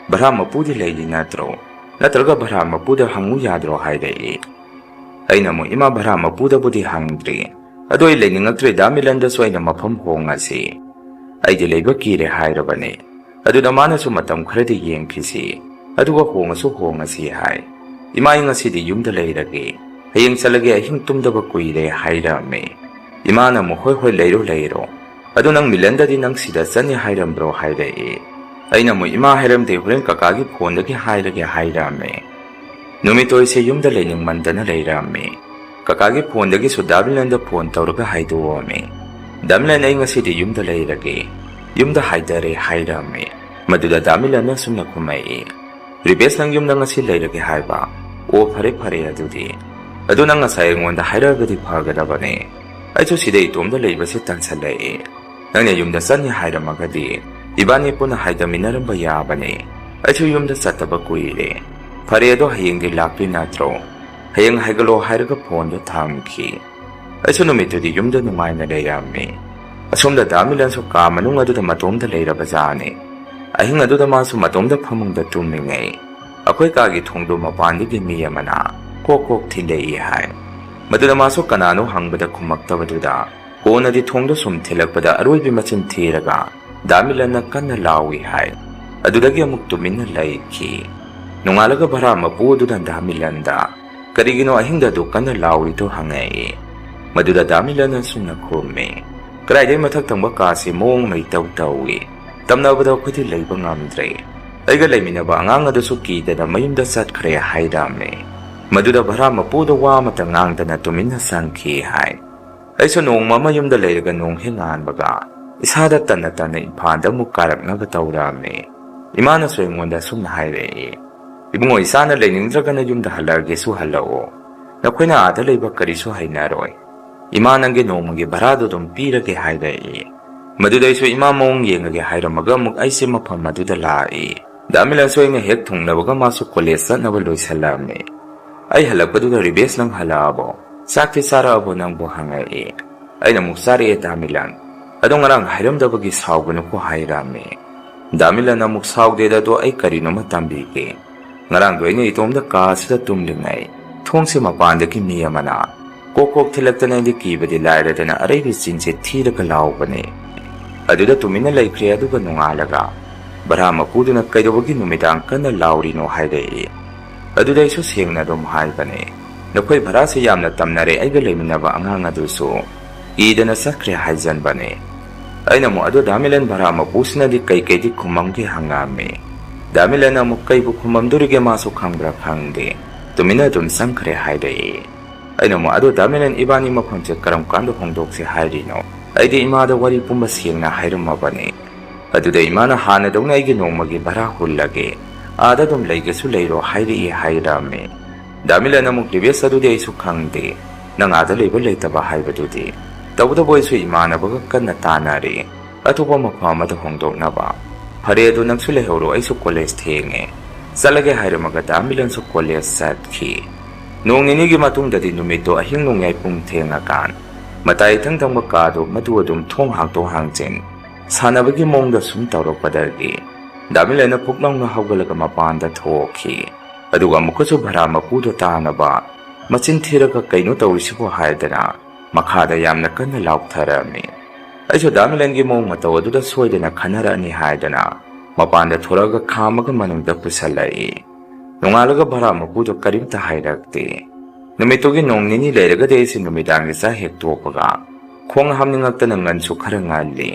"ꯚꯔꯥ ꯃꯄꯨꯗꯤ ꯂꯩꯔꯤ ꯅꯠꯇ꯭ꯔꯣ? ꯅꯠꯇ꯭ꯔꯒ ꯚꯔꯥ ꯃꯄꯨꯗ ꯍꯪꯉꯨ ꯌꯥꯗ꯭ꯔꯣ?" ꯍꯥꯏꯔꯛꯏ꯫ ꯑꯩꯅ ꯑꯃꯨꯛ, "ꯏꯃꯥ, ꯚꯔꯥ ꯃꯄꯨꯗꯕꯨꯗꯤ ꯍꯪꯗ꯭ꯔꯤ꯫ ꯑꯗꯣ ꯑꯩ ꯂꯩꯅꯤꯡꯉꯛꯇ꯭ꯔꯦ, ꯗꯥ ꯃꯤꯂꯟꯗꯁꯨ ꯑꯩꯅ ꯃꯐꯝ ꯍꯣꯡꯉꯁꯤ꯫ ꯑꯩꯗꯤ ꯂꯩꯕ ꯀꯤꯔꯦ" ꯍꯥꯏꯔꯕꯅꯤ꯫ ꯑꯗꯨꯗ ꯃꯥꯅꯁꯨ, "ꯃꯇꯝ ꯈꯔꯗꯤ ꯌꯦꯡꯈꯤꯁꯤ, ꯑꯗꯨꯒ ꯍꯣꯡꯉꯁꯨ ꯍꯣꯡꯉꯁꯤ" ꯍꯥꯏ꯫ "ꯏꯃꯥ, ꯑꯩ ꯉꯁꯤꯗꯤ ꯌꯨꯝꯗ ꯂꯩꯔꯒꯦ, ꯍꯌꯦꯡ ꯆꯠꯂꯒꯦ, ꯑꯍꯤꯡ ꯇꯨꯝꯗꯕ ꯀꯨꯏꯔꯦ" ꯍꯥꯏꯔꯝꯃꯤ꯫ ꯏꯃꯥꯅ ꯑꯃꯨꯛ, "ꯍꯣꯏ ꯍꯣꯏ, ꯂꯩꯔꯣ ꯂꯩꯔꯣ꯫ ꯑꯗꯨ ꯅꯪ ꯃꯤꯂꯟꯗꯗꯤ ꯅꯪ ꯁꯤꯗ ꯆꯠꯅꯤ ꯍꯥꯏꯔꯝꯕ꯭ꯔꯣ?" ꯍꯥꯏꯔꯛꯏ꯫ ꯑꯩꯅ ꯑꯃꯨꯛ, "ꯏꯃꯥ ꯍꯥꯏꯔꯝꯗꯦ, ꯍꯣꯔꯦꯟ ꯀꯀꯥꯒꯤ ꯐꯣꯟꯗꯒꯤ ꯍꯥꯏꯔꯒꯦ" ꯍꯥꯏꯔꯝꯃꯤ꯫ ꯅꯨꯃꯤꯠꯇꯣ ꯑꯩꯁꯦ ꯌꯨꯝꯗ ꯂꯩꯅꯤꯡꯃꯟꯗꯅ ꯂꯩꯔꯝꯃꯤ꯫ ꯀꯀꯥꯒꯤ ꯐꯣꯟꯗꯒꯤꯁꯨ ꯗꯥ ꯃꯤꯂꯟꯗ ꯐꯣꯟ ꯇꯧꯔꯒ ꯍꯥꯏꯗꯣꯛꯑꯝꯃꯤ, "ꯗꯥ ꯃꯤꯂꯟ, ꯑꯩ ꯉꯁꯤꯗꯤ ꯌꯨꯝꯗ ꯂꯩꯔꯒꯦ, ꯌꯨꯝꯗ ꯍꯥꯏꯗꯔꯦ" ꯍꯥꯏꯔꯝꯃꯤ꯫ ꯃꯗꯨꯗ ꯗꯥ ꯃꯤꯂꯟꯅ ꯑꯁꯨꯝꯅ ꯈꯨꯝꯃꯛꯏ, "ꯔꯤꯕꯦꯁ, ꯅꯪ ꯌꯨꯝꯗ ꯉꯁꯤ ꯂꯩꯔꯒꯦ ꯍꯥꯏꯕ? ꯑꯣ, ꯐꯔꯦ ꯐꯔꯦ ꯑꯗꯨꯗꯤ꯫ ꯑꯗꯨ ꯅꯪ ꯉꯁꯥꯏ ꯑꯩꯉꯣꯟꯗ ꯍꯥꯏꯔꯛꯑꯒꯗꯤ ꯐꯒꯗꯕꯅꯦ꯫ ꯑꯩꯁꯨ ꯁꯤꯗ ꯏꯇꯣꯝꯗ ꯂꯩꯕꯁꯦ ꯇꯟꯁꯜꯂꯛꯑꯦ꯫ ꯅꯪꯅ ꯌꯨꯝꯗ ꯆꯠꯅꯤ ꯍꯥꯏꯔꯝꯃꯒꯗꯤ ꯏꯕꯥꯅꯤ ꯄꯨꯟꯅ ꯍꯥꯏꯗꯃꯤꯟꯅꯔꯝꯕ ꯌꯥꯕꯅꯦ꯫ ꯑꯩꯁꯨ ꯌꯨꯝꯗ ꯆꯠꯇꯕ ꯀꯨꯏꯔꯦ꯫ ꯐꯔꯦ, ꯑꯗꯣ ꯍꯌꯦꯡꯗꯤ ꯂꯥꯛꯇꯣꯏ ꯅꯠꯇ꯭ꯔꯣ? ꯍꯌꯦꯡ ꯍꯥꯏꯒꯠꯂꯣ" ꯍꯥꯏꯔꯒ ꯐꯣꯟꯗꯣ ꯊꯝꯈꯤ꯫ ꯑꯩꯁꯨ ꯅꯨꯃꯤꯠꯇꯨꯗꯤ ꯌꯨꯝꯗ ꯅꯨꯡꯉꯥꯏꯅ ꯂꯩꯔꯝꯃꯤ꯫ ꯑꯁꯣꯝꯗ ꯗꯥ ꯃꯤꯂꯟꯁꯨ ꯀꯥ ꯃꯅꯨꯡ ꯑꯗꯨꯗ ꯃꯇꯣꯝꯗ ꯂꯩꯔꯕꯖꯥꯠꯅꯤ꯫ ꯑꯍꯤꯡ ꯑꯗꯨꯗ ꯃꯥꯁꯨ ꯃꯇꯣꯝꯗ ꯐꯃꯨꯡꯗ ꯇꯨꯝꯂꯤꯉꯩ, ꯑꯩꯈꯣꯏ ꯀꯥꯒꯤ ꯊꯣꯡꯗꯣ ꯃꯄꯥꯟꯗꯒꯤ ꯃꯤ ꯑꯃꯅ ꯀꯣꯛ ꯀꯣꯛ ꯊꯤꯜꯂꯛꯏ ꯍꯥꯏ꯫ ꯃꯗꯨꯗ ꯃꯥꯁꯨ ꯀꯅꯥꯅꯣ ꯍꯪꯕꯗ ꯈꯨꯝꯃꯛꯇꯕꯗꯨꯗ, ꯀꯣꯟꯅꯗꯤ ꯊꯣꯡꯗꯣ ꯁꯨꯝ ꯊꯤꯜꯂꯛꯄꯗ ꯑꯔꯣꯏꯕꯤ ꯃꯆꯤꯟ ꯊꯤꯔꯒ ꯗꯥ ꯃꯤꯂꯟꯅ ꯀꯟꯅ ꯂꯥꯎꯏ ꯍꯥꯏ꯫ ꯑꯗꯨꯗꯒꯤ ꯑꯃꯨꯛ ꯇꯨꯃꯤꯟꯅ ꯂꯩꯈꯤ꯫ ꯅꯣꯡꯉꯥꯜꯂꯒ ꯚꯔꯥ ꯃꯄꯨ ꯑꯗꯨꯅ ꯗꯥ ꯃꯤꯂꯟꯗ, "ꯀꯔꯤꯒꯤꯅꯣ ꯑꯍꯤꯡꯗ ꯑꯗꯨꯛ ꯀꯟꯅ ꯂꯥꯎꯔꯤꯗꯣ?" ꯍꯪꯉꯛꯏ꯫ ꯃꯗꯨꯗ ꯗꯥ ꯃꯤꯂꯟꯅ ꯑꯁꯨꯝꯅ ꯈꯨꯝꯃꯤ, "ꯀꯗꯥꯏꯗꯩ ꯃꯊꯛ ꯊꯪꯕ ꯀꯥꯁꯤ ꯃꯑꯣꯡ ꯑꯃ ꯏꯇꯧ ꯇꯧꯏ꯫ ꯇꯝꯅꯕꯗ ꯑꯩꯈꯣꯏꯗꯤ ꯂꯩꯕ ꯉꯝꯗ꯭ꯔꯦ꯫ ꯑꯩꯒ ꯂꯩꯃꯤꯟꯅꯕ ꯑꯉꯥꯡ ꯑꯗꯨꯁꯨ ꯀꯤꯗꯅ ꯃꯌꯨꯝꯗ ꯆꯠꯈ꯭ꯔꯦ" ꯍꯥꯏꯔꯝꯃꯤ꯫ ꯃꯗꯨꯗ ꯚꯔꯥ ꯃꯄꯨꯗ ꯋꯥ ꯑꯃꯇ ꯉꯥꯡꯗꯅ ꯇꯨꯃꯤꯟꯅ ꯆꯪꯈꯤ ꯍꯥꯏ꯫ ꯑꯩꯁꯨ ꯅꯣꯡꯃ ꯑꯃ ꯌꯨꯝꯗ ꯂꯩꯔꯒ ꯅꯣꯡ ꯍꯦꯛ ꯉꯥꯟꯕꯒ ꯏꯁꯥꯗ ꯇꯟꯅ ꯇꯟꯅ ꯏꯝꯐꯥꯜꯗ ꯑꯃꯨꯛ ꯀꯥꯔꯛꯅꯕ ꯇꯧꯔꯛꯑꯝꯃꯤ꯫ ꯏꯃꯥꯅꯁꯨ ꯑꯩꯉꯣꯟꯗ ꯑꯁꯨꯝꯅ ꯍꯥꯏꯔꯛꯏ, "ꯏꯕꯨꯡꯉꯣ, ꯏꯆꯥꯅ ꯂꯩꯅꯤꯡꯗ꯭ꯔꯒꯅ ꯌꯨꯝꯗ ꯍꯜꯂꯛꯑꯒꯦꯁꯨ ꯍꯜꯂꯛꯑꯣ꯫ ꯅꯈꯣꯏꯅ ꯑꯥꯗ ꯂꯩꯕ ꯀꯔꯤꯁꯨ ꯍꯩꯅꯔꯣꯏ꯫ ꯏꯃꯥ ꯅꯪꯒꯤ ꯅꯣꯡꯃꯒꯤ ꯚꯔꯥꯗꯨ ꯑꯗꯨꯝ ꯄꯤꯔꯒꯦ" ꯍꯥꯏꯔꯛꯏ꯫ ꯃꯗꯨꯗ ꯑꯩꯁꯨ ꯏꯃꯥ ꯃꯑꯣꯡ ꯌꯦꯡꯉꯒꯦ ꯍꯥꯏꯔꯝꯃꯒ ꯑꯃꯨꯛ ꯑꯩꯁꯦ ꯃꯐꯝ ꯑꯗꯨꯗ ꯂꯥꯛꯏ꯫ ꯗꯥ ꯃꯤꯂꯟꯁꯨ ꯑꯩꯅ ꯍꯦꯛ ꯊꯨꯡꯅꯕꯒ ꯃꯥꯁꯨ ꯀꯣꯂꯦꯖ ꯆꯠꯅꯕ ꯂꯣꯏꯁꯜꯂꯛꯑꯝꯃꯤ꯫ ꯑꯩ ꯍꯜꯂꯛꯄꯗꯨꯗ, "ꯔꯤꯕꯦꯁ, ꯅꯪ ꯍꯜꯂꯛꯑꯕꯣ? ꯆꯥꯛꯇꯤ ꯆꯥꯔꯛꯑꯕꯣ ꯅꯪꯕꯨ?" ꯍꯪꯉꯛꯏ꯫ ꯑꯩꯅ ꯑꯃꯨꯛ, "ꯆꯥꯔꯛꯑꯦ ꯗꯥ ꯃꯤꯂꯟ꯫ ꯑꯗꯣ ꯉꯔꯥꯡ ꯍꯥꯏꯔꯝꯗꯕꯒꯤ ꯁꯥꯎꯒꯅꯨꯀꯣ" ꯍꯥꯏꯔꯝꯃꯤ꯫ ꯗꯥ ꯃꯤꯂꯟꯅ ꯑꯃꯨꯛ, "ꯁꯥꯎꯗꯦꯗ, ꯑꯗꯣ ꯑꯩ ꯀꯔꯤꯅꯣꯃ ꯇꯝꯕꯤꯒꯦ꯫ ꯉꯔꯥꯡꯗꯣ ꯑꯩꯅ ꯏꯇꯣꯝꯗ ꯀꯥ ꯑꯁꯤꯗ ꯇꯨꯝꯂꯤꯉꯩ, ꯊꯣꯡꯁꯦ ꯃꯄꯥꯟꯗꯒꯤ ꯃꯤ ꯑꯃꯅ ꯀꯣꯛ ꯀꯣꯛ ꯊꯤꯜꯂꯛꯇꯅ ꯑꯩꯗꯤ ꯀꯤꯕꯗꯤ ꯂꯥꯏꯔꯗꯅ ꯑꯔꯩꯕ ꯆꯤꯟꯁꯦ ꯊꯤꯔꯒ ꯂꯥꯎꯕꯅꯦ꯫ ꯑꯗꯨꯗ ꯇꯨꯃꯤꯟꯅ ꯂꯩꯈ꯭ꯔꯦ꯫ ꯑꯗꯨꯒ ꯅꯣꯡꯉꯥꯜꯂꯒ ꯚꯔꯥ ꯃꯄꯨꯗꯨꯅ ꯀꯩꯗꯧꯕꯒꯤ ꯅꯨꯃꯤꯗꯥꯡ ꯀꯟꯅ ꯂꯥꯎꯔꯤꯅꯣ ꯍꯥꯏꯔꯛꯏ꯫ ꯑꯗꯨꯗ ꯑꯩꯁꯨ ꯁꯦꯡꯅ ꯑꯗꯨꯝ ꯍꯥꯏꯕꯅꯦ, ꯅꯈꯣꯏ ꯚꯔꯥꯁꯦ ꯌꯥꯝꯅ ꯇꯝꯅꯔꯦ, ꯑꯩꯒ ꯂꯩꯃꯤꯟꯅꯕ ꯑꯉꯥꯡ ꯑꯗꯨꯁꯨ ꯀꯤꯗꯅ ꯆꯠꯈ꯭ꯔꯦ ꯍꯥꯏꯖꯟꯕꯅꯦ꯫ ꯑꯩꯅ ꯑꯃꯨꯛ, "ꯑꯗꯣ ꯗꯥ ꯃꯤꯂꯟ, ꯚꯔꯥ ꯃꯄꯨꯁꯤꯅꯗꯤ ꯀꯩꯀꯩꯗꯤ ꯈꯨꯝꯃꯝꯒꯦ?" ꯍꯪꯉꯛꯑꯝꯃꯤ꯫ ꯗꯥ ꯃꯤꯂꯟꯅ ꯑꯃꯨꯛ, "ꯀꯩꯕꯨ ꯈꯨꯝꯃꯝꯗꯣꯔꯤꯒꯦ, ꯃꯥꯁꯨ ꯈꯪꯕ꯭ꯔꯥ ꯈꯪꯗꯦ, ꯇꯨꯃꯤꯟꯅ ꯑꯗꯨꯝ ꯆꯪꯈ꯭ꯔꯦ" ꯍꯥꯏꯔꯛꯏ꯫ ꯑꯩꯅ ꯑꯃꯨꯛ, "ꯑꯗꯣ ꯗꯥ ꯃꯤꯂꯟ, ꯏꯕꯥꯅꯤ ꯃꯐꯝꯁꯦ ꯀꯔꯝ ꯀꯥꯟꯗ ꯍꯣꯡꯗꯣꯛꯁꯦ ꯍꯥꯏꯔꯤꯅꯣ? ꯑꯩꯗꯤ ꯏꯃꯥꯗ ꯋꯥꯔꯤ ꯄꯨꯝꯕ ꯁꯦꯡꯅ ꯍꯥꯏꯔꯝꯃꯕꯅꯦ꯫ ꯑꯗꯨꯗ ꯏꯃꯥꯅ ꯍꯥꯟꯅꯗꯧꯅ ꯑꯩꯒꯤ ꯅꯣꯡꯃꯒꯤ ꯚꯔꯥ ꯍꯨꯜꯂꯒꯦ, ꯑꯥꯗ ꯑꯗꯨꯝ ꯂꯩꯒꯦꯁꯨ ꯂꯩꯔꯣ" ꯍꯥꯏꯔꯛꯏ ꯍꯥꯏꯔꯛꯑꯝꯃꯤ꯫ ꯗꯥ ꯃꯤꯂꯟ ꯑꯃꯨꯛ, "ꯔꯤꯕꯦꯁ, ꯑꯗꯨꯗꯤ ꯑꯩꯁꯨ ꯈꯪꯗꯦ, ꯅꯪ ꯑꯥꯗ ꯂꯩꯕ ꯂꯩꯇꯕ ꯍꯥꯏꯕꯗꯨꯗꯤ꯫ ꯇꯧꯕꯇꯕꯨ ꯑꯩꯁꯨ ꯏꯃꯥꯟꯅꯕꯒ ꯀꯟꯅ ꯇꯥꯟꯅꯔꯤ ꯑꯇꯣꯞꯄ ꯃꯐꯝ ꯑꯃꯗ ꯍꯣꯡꯗꯣꯛꯅꯕ꯫ ꯐꯔꯦ, ꯑꯗꯨ ꯅꯪꯁꯨ ꯂꯩꯍꯧꯔꯣ, ꯑꯩꯁꯨ ꯀꯣꯂꯦꯖ ꯊꯦꯡꯉꯦ, ꯆꯠꯂꯒꯦ" ꯍꯥꯏꯔꯝꯃꯒ ꯗꯥ ꯃꯤꯂꯟꯁꯨ ꯀꯣꯂꯦꯖ ꯆꯠꯈꯤ꯫ ꯅꯣꯡ ꯅꯤꯅꯤꯒꯤ ꯃꯇꯨꯡꯗꯗꯤ ꯅꯨꯃꯤꯠꯇꯣ ꯑꯍꯤꯡ ꯅꯣꯡꯌꯥꯏ ꯄꯨꯡ ꯊꯦꯡꯉꯀꯥꯟ, ꯃꯇꯥꯏ ꯏꯊꯪ ꯊꯪꯕ ꯀꯥꯗꯨ ꯃꯗꯨ ꯑꯗꯨꯝ ꯊꯣꯡ ꯍꯥꯡꯗꯣꯛ ꯍꯥꯡꯖꯤꯟ ꯁꯥꯟꯅꯕꯒꯤ ꯃꯑꯣꯡꯗ ꯁꯨꯝ ꯇꯧꯔꯛꯄꯗꯒꯤ ꯗꯥꯃꯤꯂꯟꯅ ꯐꯨꯛ ꯂꯥꯎꯅ ꯍꯧꯒꯠꯂꯒ ꯃꯄꯥꯟꯗ ꯊꯣꯛꯈꯤ꯫ ꯑꯗꯨꯒ ꯑꯃꯨꯛꯀꯁꯨ ꯚꯔꯥ ꯃꯄꯨꯗꯨ ꯇꯥꯅꯕ ꯃꯆꯤꯟ ꯊꯤꯔꯒ "ꯀꯩꯅꯣ ꯇꯧꯔꯤꯁꯤꯕꯣ?" ꯍꯥꯏꯗꯅ ꯃꯈꯥꯗ ꯌꯥꯝꯅ ꯀꯟꯅ ꯂꯥꯎꯊꯔꯝꯃꯤ꯫ ꯑꯩꯁꯨ ꯗꯥꯃꯤꯂꯟꯒꯤ ꯃꯑꯣꯡ ꯃꯇꯧ ꯑꯗꯨꯗ ꯁꯣꯏꯗꯅ ꯈꯟꯅꯔꯛꯑꯅꯤ ꯍꯥꯏꯗꯅ ꯃꯄꯥꯟꯗ ꯊꯣꯔꯛꯑꯒ ꯈꯥꯝꯃꯒ ꯃꯅꯨꯡꯗ ꯄꯨꯁꯜꯂꯛꯏ꯫ ꯅꯣꯡꯉꯥꯜꯂꯒ ꯚꯔꯥ ꯃꯄꯨꯗꯣ ꯀꯔꯤꯝꯇ ꯍꯥꯏꯔꯛꯇꯦ꯫ ꯅꯨꯃꯤꯠꯇꯨꯒꯤ ꯅꯣꯡ ꯅꯤꯅꯤ ꯂꯩꯔꯒꯗꯤ ꯑꯩꯁꯦ ꯅꯨꯃꯤꯗꯥꯡꯒꯤ ꯆꯥꯛ ꯍꯦꯛ ꯇꯣꯛꯄꯒ ꯈꯣꯡ ꯍꯥꯝꯅꯤꯡꯉꯛꯇꯅ ꯉꯟꯁꯨ ꯈꯔ ꯉꯜꯂꯤ꯫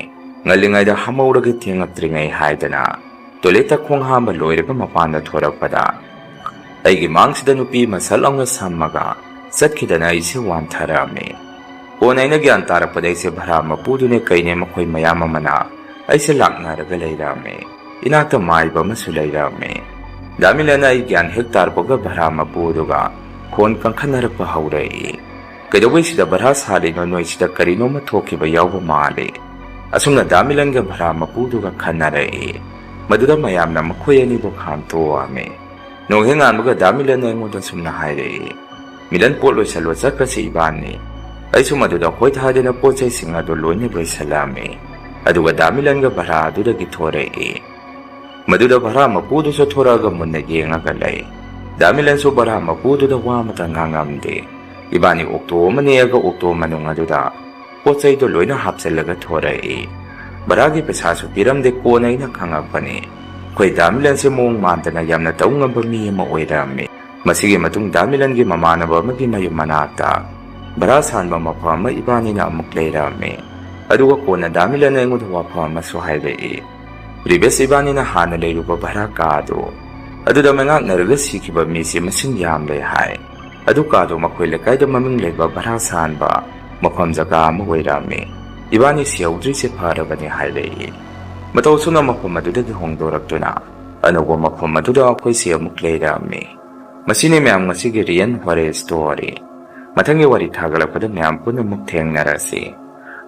ꯉꯜꯂꯤꯉꯩꯗ ꯍꯥꯝꯍꯧꯔꯒꯦ, ꯊꯦꯡꯉꯛꯇ꯭ꯔꯤꯉꯩ ꯍꯥꯏꯗꯅ ꯇꯣꯏꯂꯦꯠꯇ ꯈꯣꯡ ꯍꯥꯝꯕ ꯂꯣꯏꯔꯒ ꯃꯄꯥꯟꯗ ꯊꯣꯔꯛꯄꯗ ꯑꯩꯒꯤ ꯃꯥꯡꯁꯤꯗ ꯅꯨꯄꯤ ꯑꯃ ꯁꯠ ꯂꯥꯎꯅ ꯁꯝꯃꯒ ꯆꯠꯈꯤꯗꯅ ꯑꯩꯁꯦ ꯋꯥꯟꯊꯔꯝꯃꯤ꯫ ꯀꯣꯟꯅ ꯑꯩꯅ ꯒ꯭ꯌꯥꯟ ꯇꯥꯔꯛꯄꯗ ꯑꯩꯁꯦ ꯚꯔꯥ ꯃꯄꯨꯗꯨꯅꯦ ꯀꯩꯅꯦ ꯃꯈꯣꯏ ꯃꯌꯥꯝ ꯑꯃꯅ ꯑꯩꯁꯦ ꯂꯥꯛꯅꯔꯒ ꯂꯩꯔꯝꯃꯤ꯫ ꯏꯅꯥꯛꯇ ꯃꯥꯏꯕ ꯑꯃꯁꯨ ꯂꯩꯔꯝꯃꯤ꯫ ꯗꯥꯃꯤꯂꯟꯅ ꯑꯩ ꯒ꯭ꯌꯥꯟ ꯍꯦꯛ ꯇꯥꯔꯛꯄꯒ ꯚꯔꯥ ꯃꯄꯨꯗꯨꯒ ꯈꯣꯟ ꯀꯟꯈꯠꯅꯔꯛꯄ ꯍꯧꯔꯛꯏ꯫ "ꯀꯩꯗꯧꯕꯩ ꯁꯤꯗ ꯚꯔꯥ ꯁꯥꯜꯂꯤꯅꯣ? ꯅꯣꯏ ꯁꯤꯗ ꯀꯔꯤꯅꯣꯝꯃ ꯊꯣꯛꯈꯤꯕ ꯌꯥꯎꯕ ꯃꯥꯜꯂꯤ"꯫ ꯑꯁꯨꯝꯅ ꯗꯥꯃꯤꯂꯟꯒ ꯚꯔꯥ ꯃꯄꯨꯗꯨꯒ ꯈꯟꯅꯔꯛꯏ꯫ ꯃꯗꯨꯗ ꯃꯌꯥꯝꯅ ꯃꯈꯣꯏ ꯑꯅꯤꯕꯨ ꯈꯥꯝꯇꯣꯛꯑꯝꯃꯤ꯫ ꯅꯣꯡ ꯍꯦꯛ ꯉꯥꯟꯕꯒ ꯗꯥꯃꯤꯂꯟꯅ ꯑꯩꯉꯣꯟꯗ ꯁꯨꯝꯅ ꯍꯥꯏꯔꯛꯏ, "ꯃꯤꯂꯟ, ꯄꯣꯠ ꯂꯣꯏꯁꯜꯂꯣ, ꯆꯠꯈ꯭ꯔꯁꯤ ꯏꯕꯥꯅꯤ"꯫ ꯑꯩꯁꯨ ꯃꯗꯨꯗ ꯍꯣꯏ ꯍꯥꯏꯗꯨꯅ ꯄꯣꯠ ꯆꯩꯁꯤꯡ ꯑꯗꯨ ꯂꯣꯏꯅ ꯂꯣꯏꯁꯜꯂꯝꯃꯤ꯫ ꯑꯗꯨꯒ ꯗꯥꯃꯤꯂꯟꯒ ꯚꯔꯥ ꯑꯗꯨꯗꯒꯤ ꯊꯣꯔꯛꯏ꯫ ꯃꯗꯨꯗ ꯚꯔꯥ ꯃꯄꯨꯗꯨꯁꯨ ꯊꯣꯔꯛꯑꯒ ꯃꯨꯟꯅ ꯌꯦꯡꯉꯒ ꯂꯩ꯫ ꯗꯥꯃꯤꯂꯟꯁꯨ ꯚꯔꯥ ꯃꯄꯨꯗꯨꯗ ꯋꯥ ꯑꯃꯇ ꯉꯥꯡꯉꯝꯗꯦ꯫ ꯏꯕꯥꯅꯤ ꯑꯣꯛꯇꯣ ꯑꯃ ꯅꯦꯛꯑꯒ ꯑꯣꯛꯇꯣ ꯃꯅꯨꯡ ꯑꯗꯨꯗ ꯄꯣꯠ ꯆꯩꯗꯣ ꯂꯣꯏꯅ ꯍꯥꯞꯆꯤꯜꯂꯒ ꯊꯣꯔꯛꯏ꯫ ꯚꯔꯥꯒꯤ ꯄꯩꯁꯥꯁꯨ ꯄꯤꯔꯝꯗꯦ, ꯀꯣꯟꯅ ꯑꯩꯅ ꯈꯪꯉꯛꯄꯅꯤ꯫ ꯑꯩꯈꯣꯏ ꯗꯥꯃꯤꯂꯟꯁꯦ ꯃꯑꯣꯡ ꯃꯥꯟꯗꯅ ꯌꯥꯝꯅ ꯇꯧ ꯉꯝꯕ ꯃꯤ ꯑꯃ ꯑꯣꯏꯔꯝꯃꯤ꯫ ꯃꯁꯤꯒꯤ ꯃꯇꯨꯡ ꯗꯥꯃꯤꯂꯟꯒꯤ ꯃꯃꯥꯟꯅꯕ ꯑꯃꯒꯤ ꯃꯌꯨꯝ ꯃꯅꯥꯛꯇ ꯚꯔꯥ ꯁꯥꯟꯕ ꯃꯐꯝ ꯑꯃ ꯏꯕꯥꯅꯤꯅ ꯑꯃꯨꯛ ꯂꯩꯔꯝꯃꯤ꯫ ꯑꯗꯨꯒ ꯀꯣꯟꯅ ꯗꯥꯃꯤꯂꯟꯅ ꯑꯩꯉꯣꯟꯗ ꯋꯥꯐꯝ ꯑꯃꯁꯨ ꯍꯥꯏꯔꯛꯏ꯫ ꯔꯤꯕꯦꯁ ꯏꯕꯥꯅꯤꯅ ꯍꯥꯟꯅ ꯂꯩꯔꯨꯕ ꯚꯔꯥ ꯀꯥꯗꯨ ꯑꯗꯨꯗ ꯃꯩꯉꯥꯛꯅꯔꯒ ꯁꯤꯈꯤꯕ ꯃꯤꯁꯤ ꯃꯁꯤꯡ ꯌꯥꯝꯂꯦ ꯍꯥꯏ꯫ ꯑꯗꯨ ꯀꯥꯗꯨ ꯃꯈꯣꯏ ꯂꯩꯀꯥꯏꯗ ꯃꯃꯤꯡ ꯂꯩꯕ ꯚꯔꯥ ꯁꯥꯟꯕ ꯃꯐꯝ ꯖꯒꯥ ꯑꯃ ꯑꯣꯏꯔꯝꯃꯤ꯫ ꯏꯕꯥꯅꯤ ꯁꯤꯍꯧꯗ꯭ꯔꯤꯁꯦ ꯐꯔꯕꯅꯤ ꯍꯥꯏꯔꯛꯏ꯫ ꯃꯇꯧ ꯑꯁꯨꯝꯅ ꯃꯐꯝ ꯑꯗꯨꯗꯒꯤ ꯍꯣꯡꯗꯣꯔꯛꯇꯨꯅ ꯑꯅꯧꯕ ꯃꯐꯝ ꯑꯗꯨꯗ ꯑꯩꯈꯣꯏꯁꯦ ꯑꯃꯨꯛ ꯂꯩꯔꯝꯃꯤ꯫ ꯃꯁꯤꯅꯤ ꯃꯌꯥꯝ ꯉꯁꯤꯒꯤ ꯔꯤꯌꯦꯜ ꯍꯣꯔꯔ ꯁ꯭ꯇꯣꯔꯤ꯫ ꯃꯊꯪꯒꯤ ꯋꯥꯔꯤ ꯊꯥꯒꯠꯂꯛꯄꯗ ꯃꯌꯥꯝ ꯄꯨꯟꯅ ꯑꯃꯨꯛ ꯊꯦꯡꯅꯔꯁꯤ꯫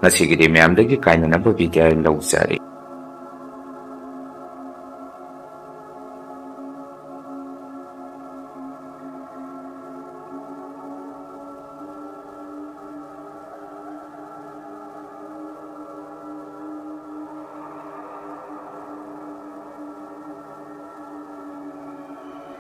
ꯉꯁꯤꯒꯤꯗꯤ ꯃꯌꯥꯝꯗꯒꯤ ꯀꯥꯏꯅꯅꯕ ꯕꯤꯗꯥꯏ ꯂꯧꯖꯔꯤ꯫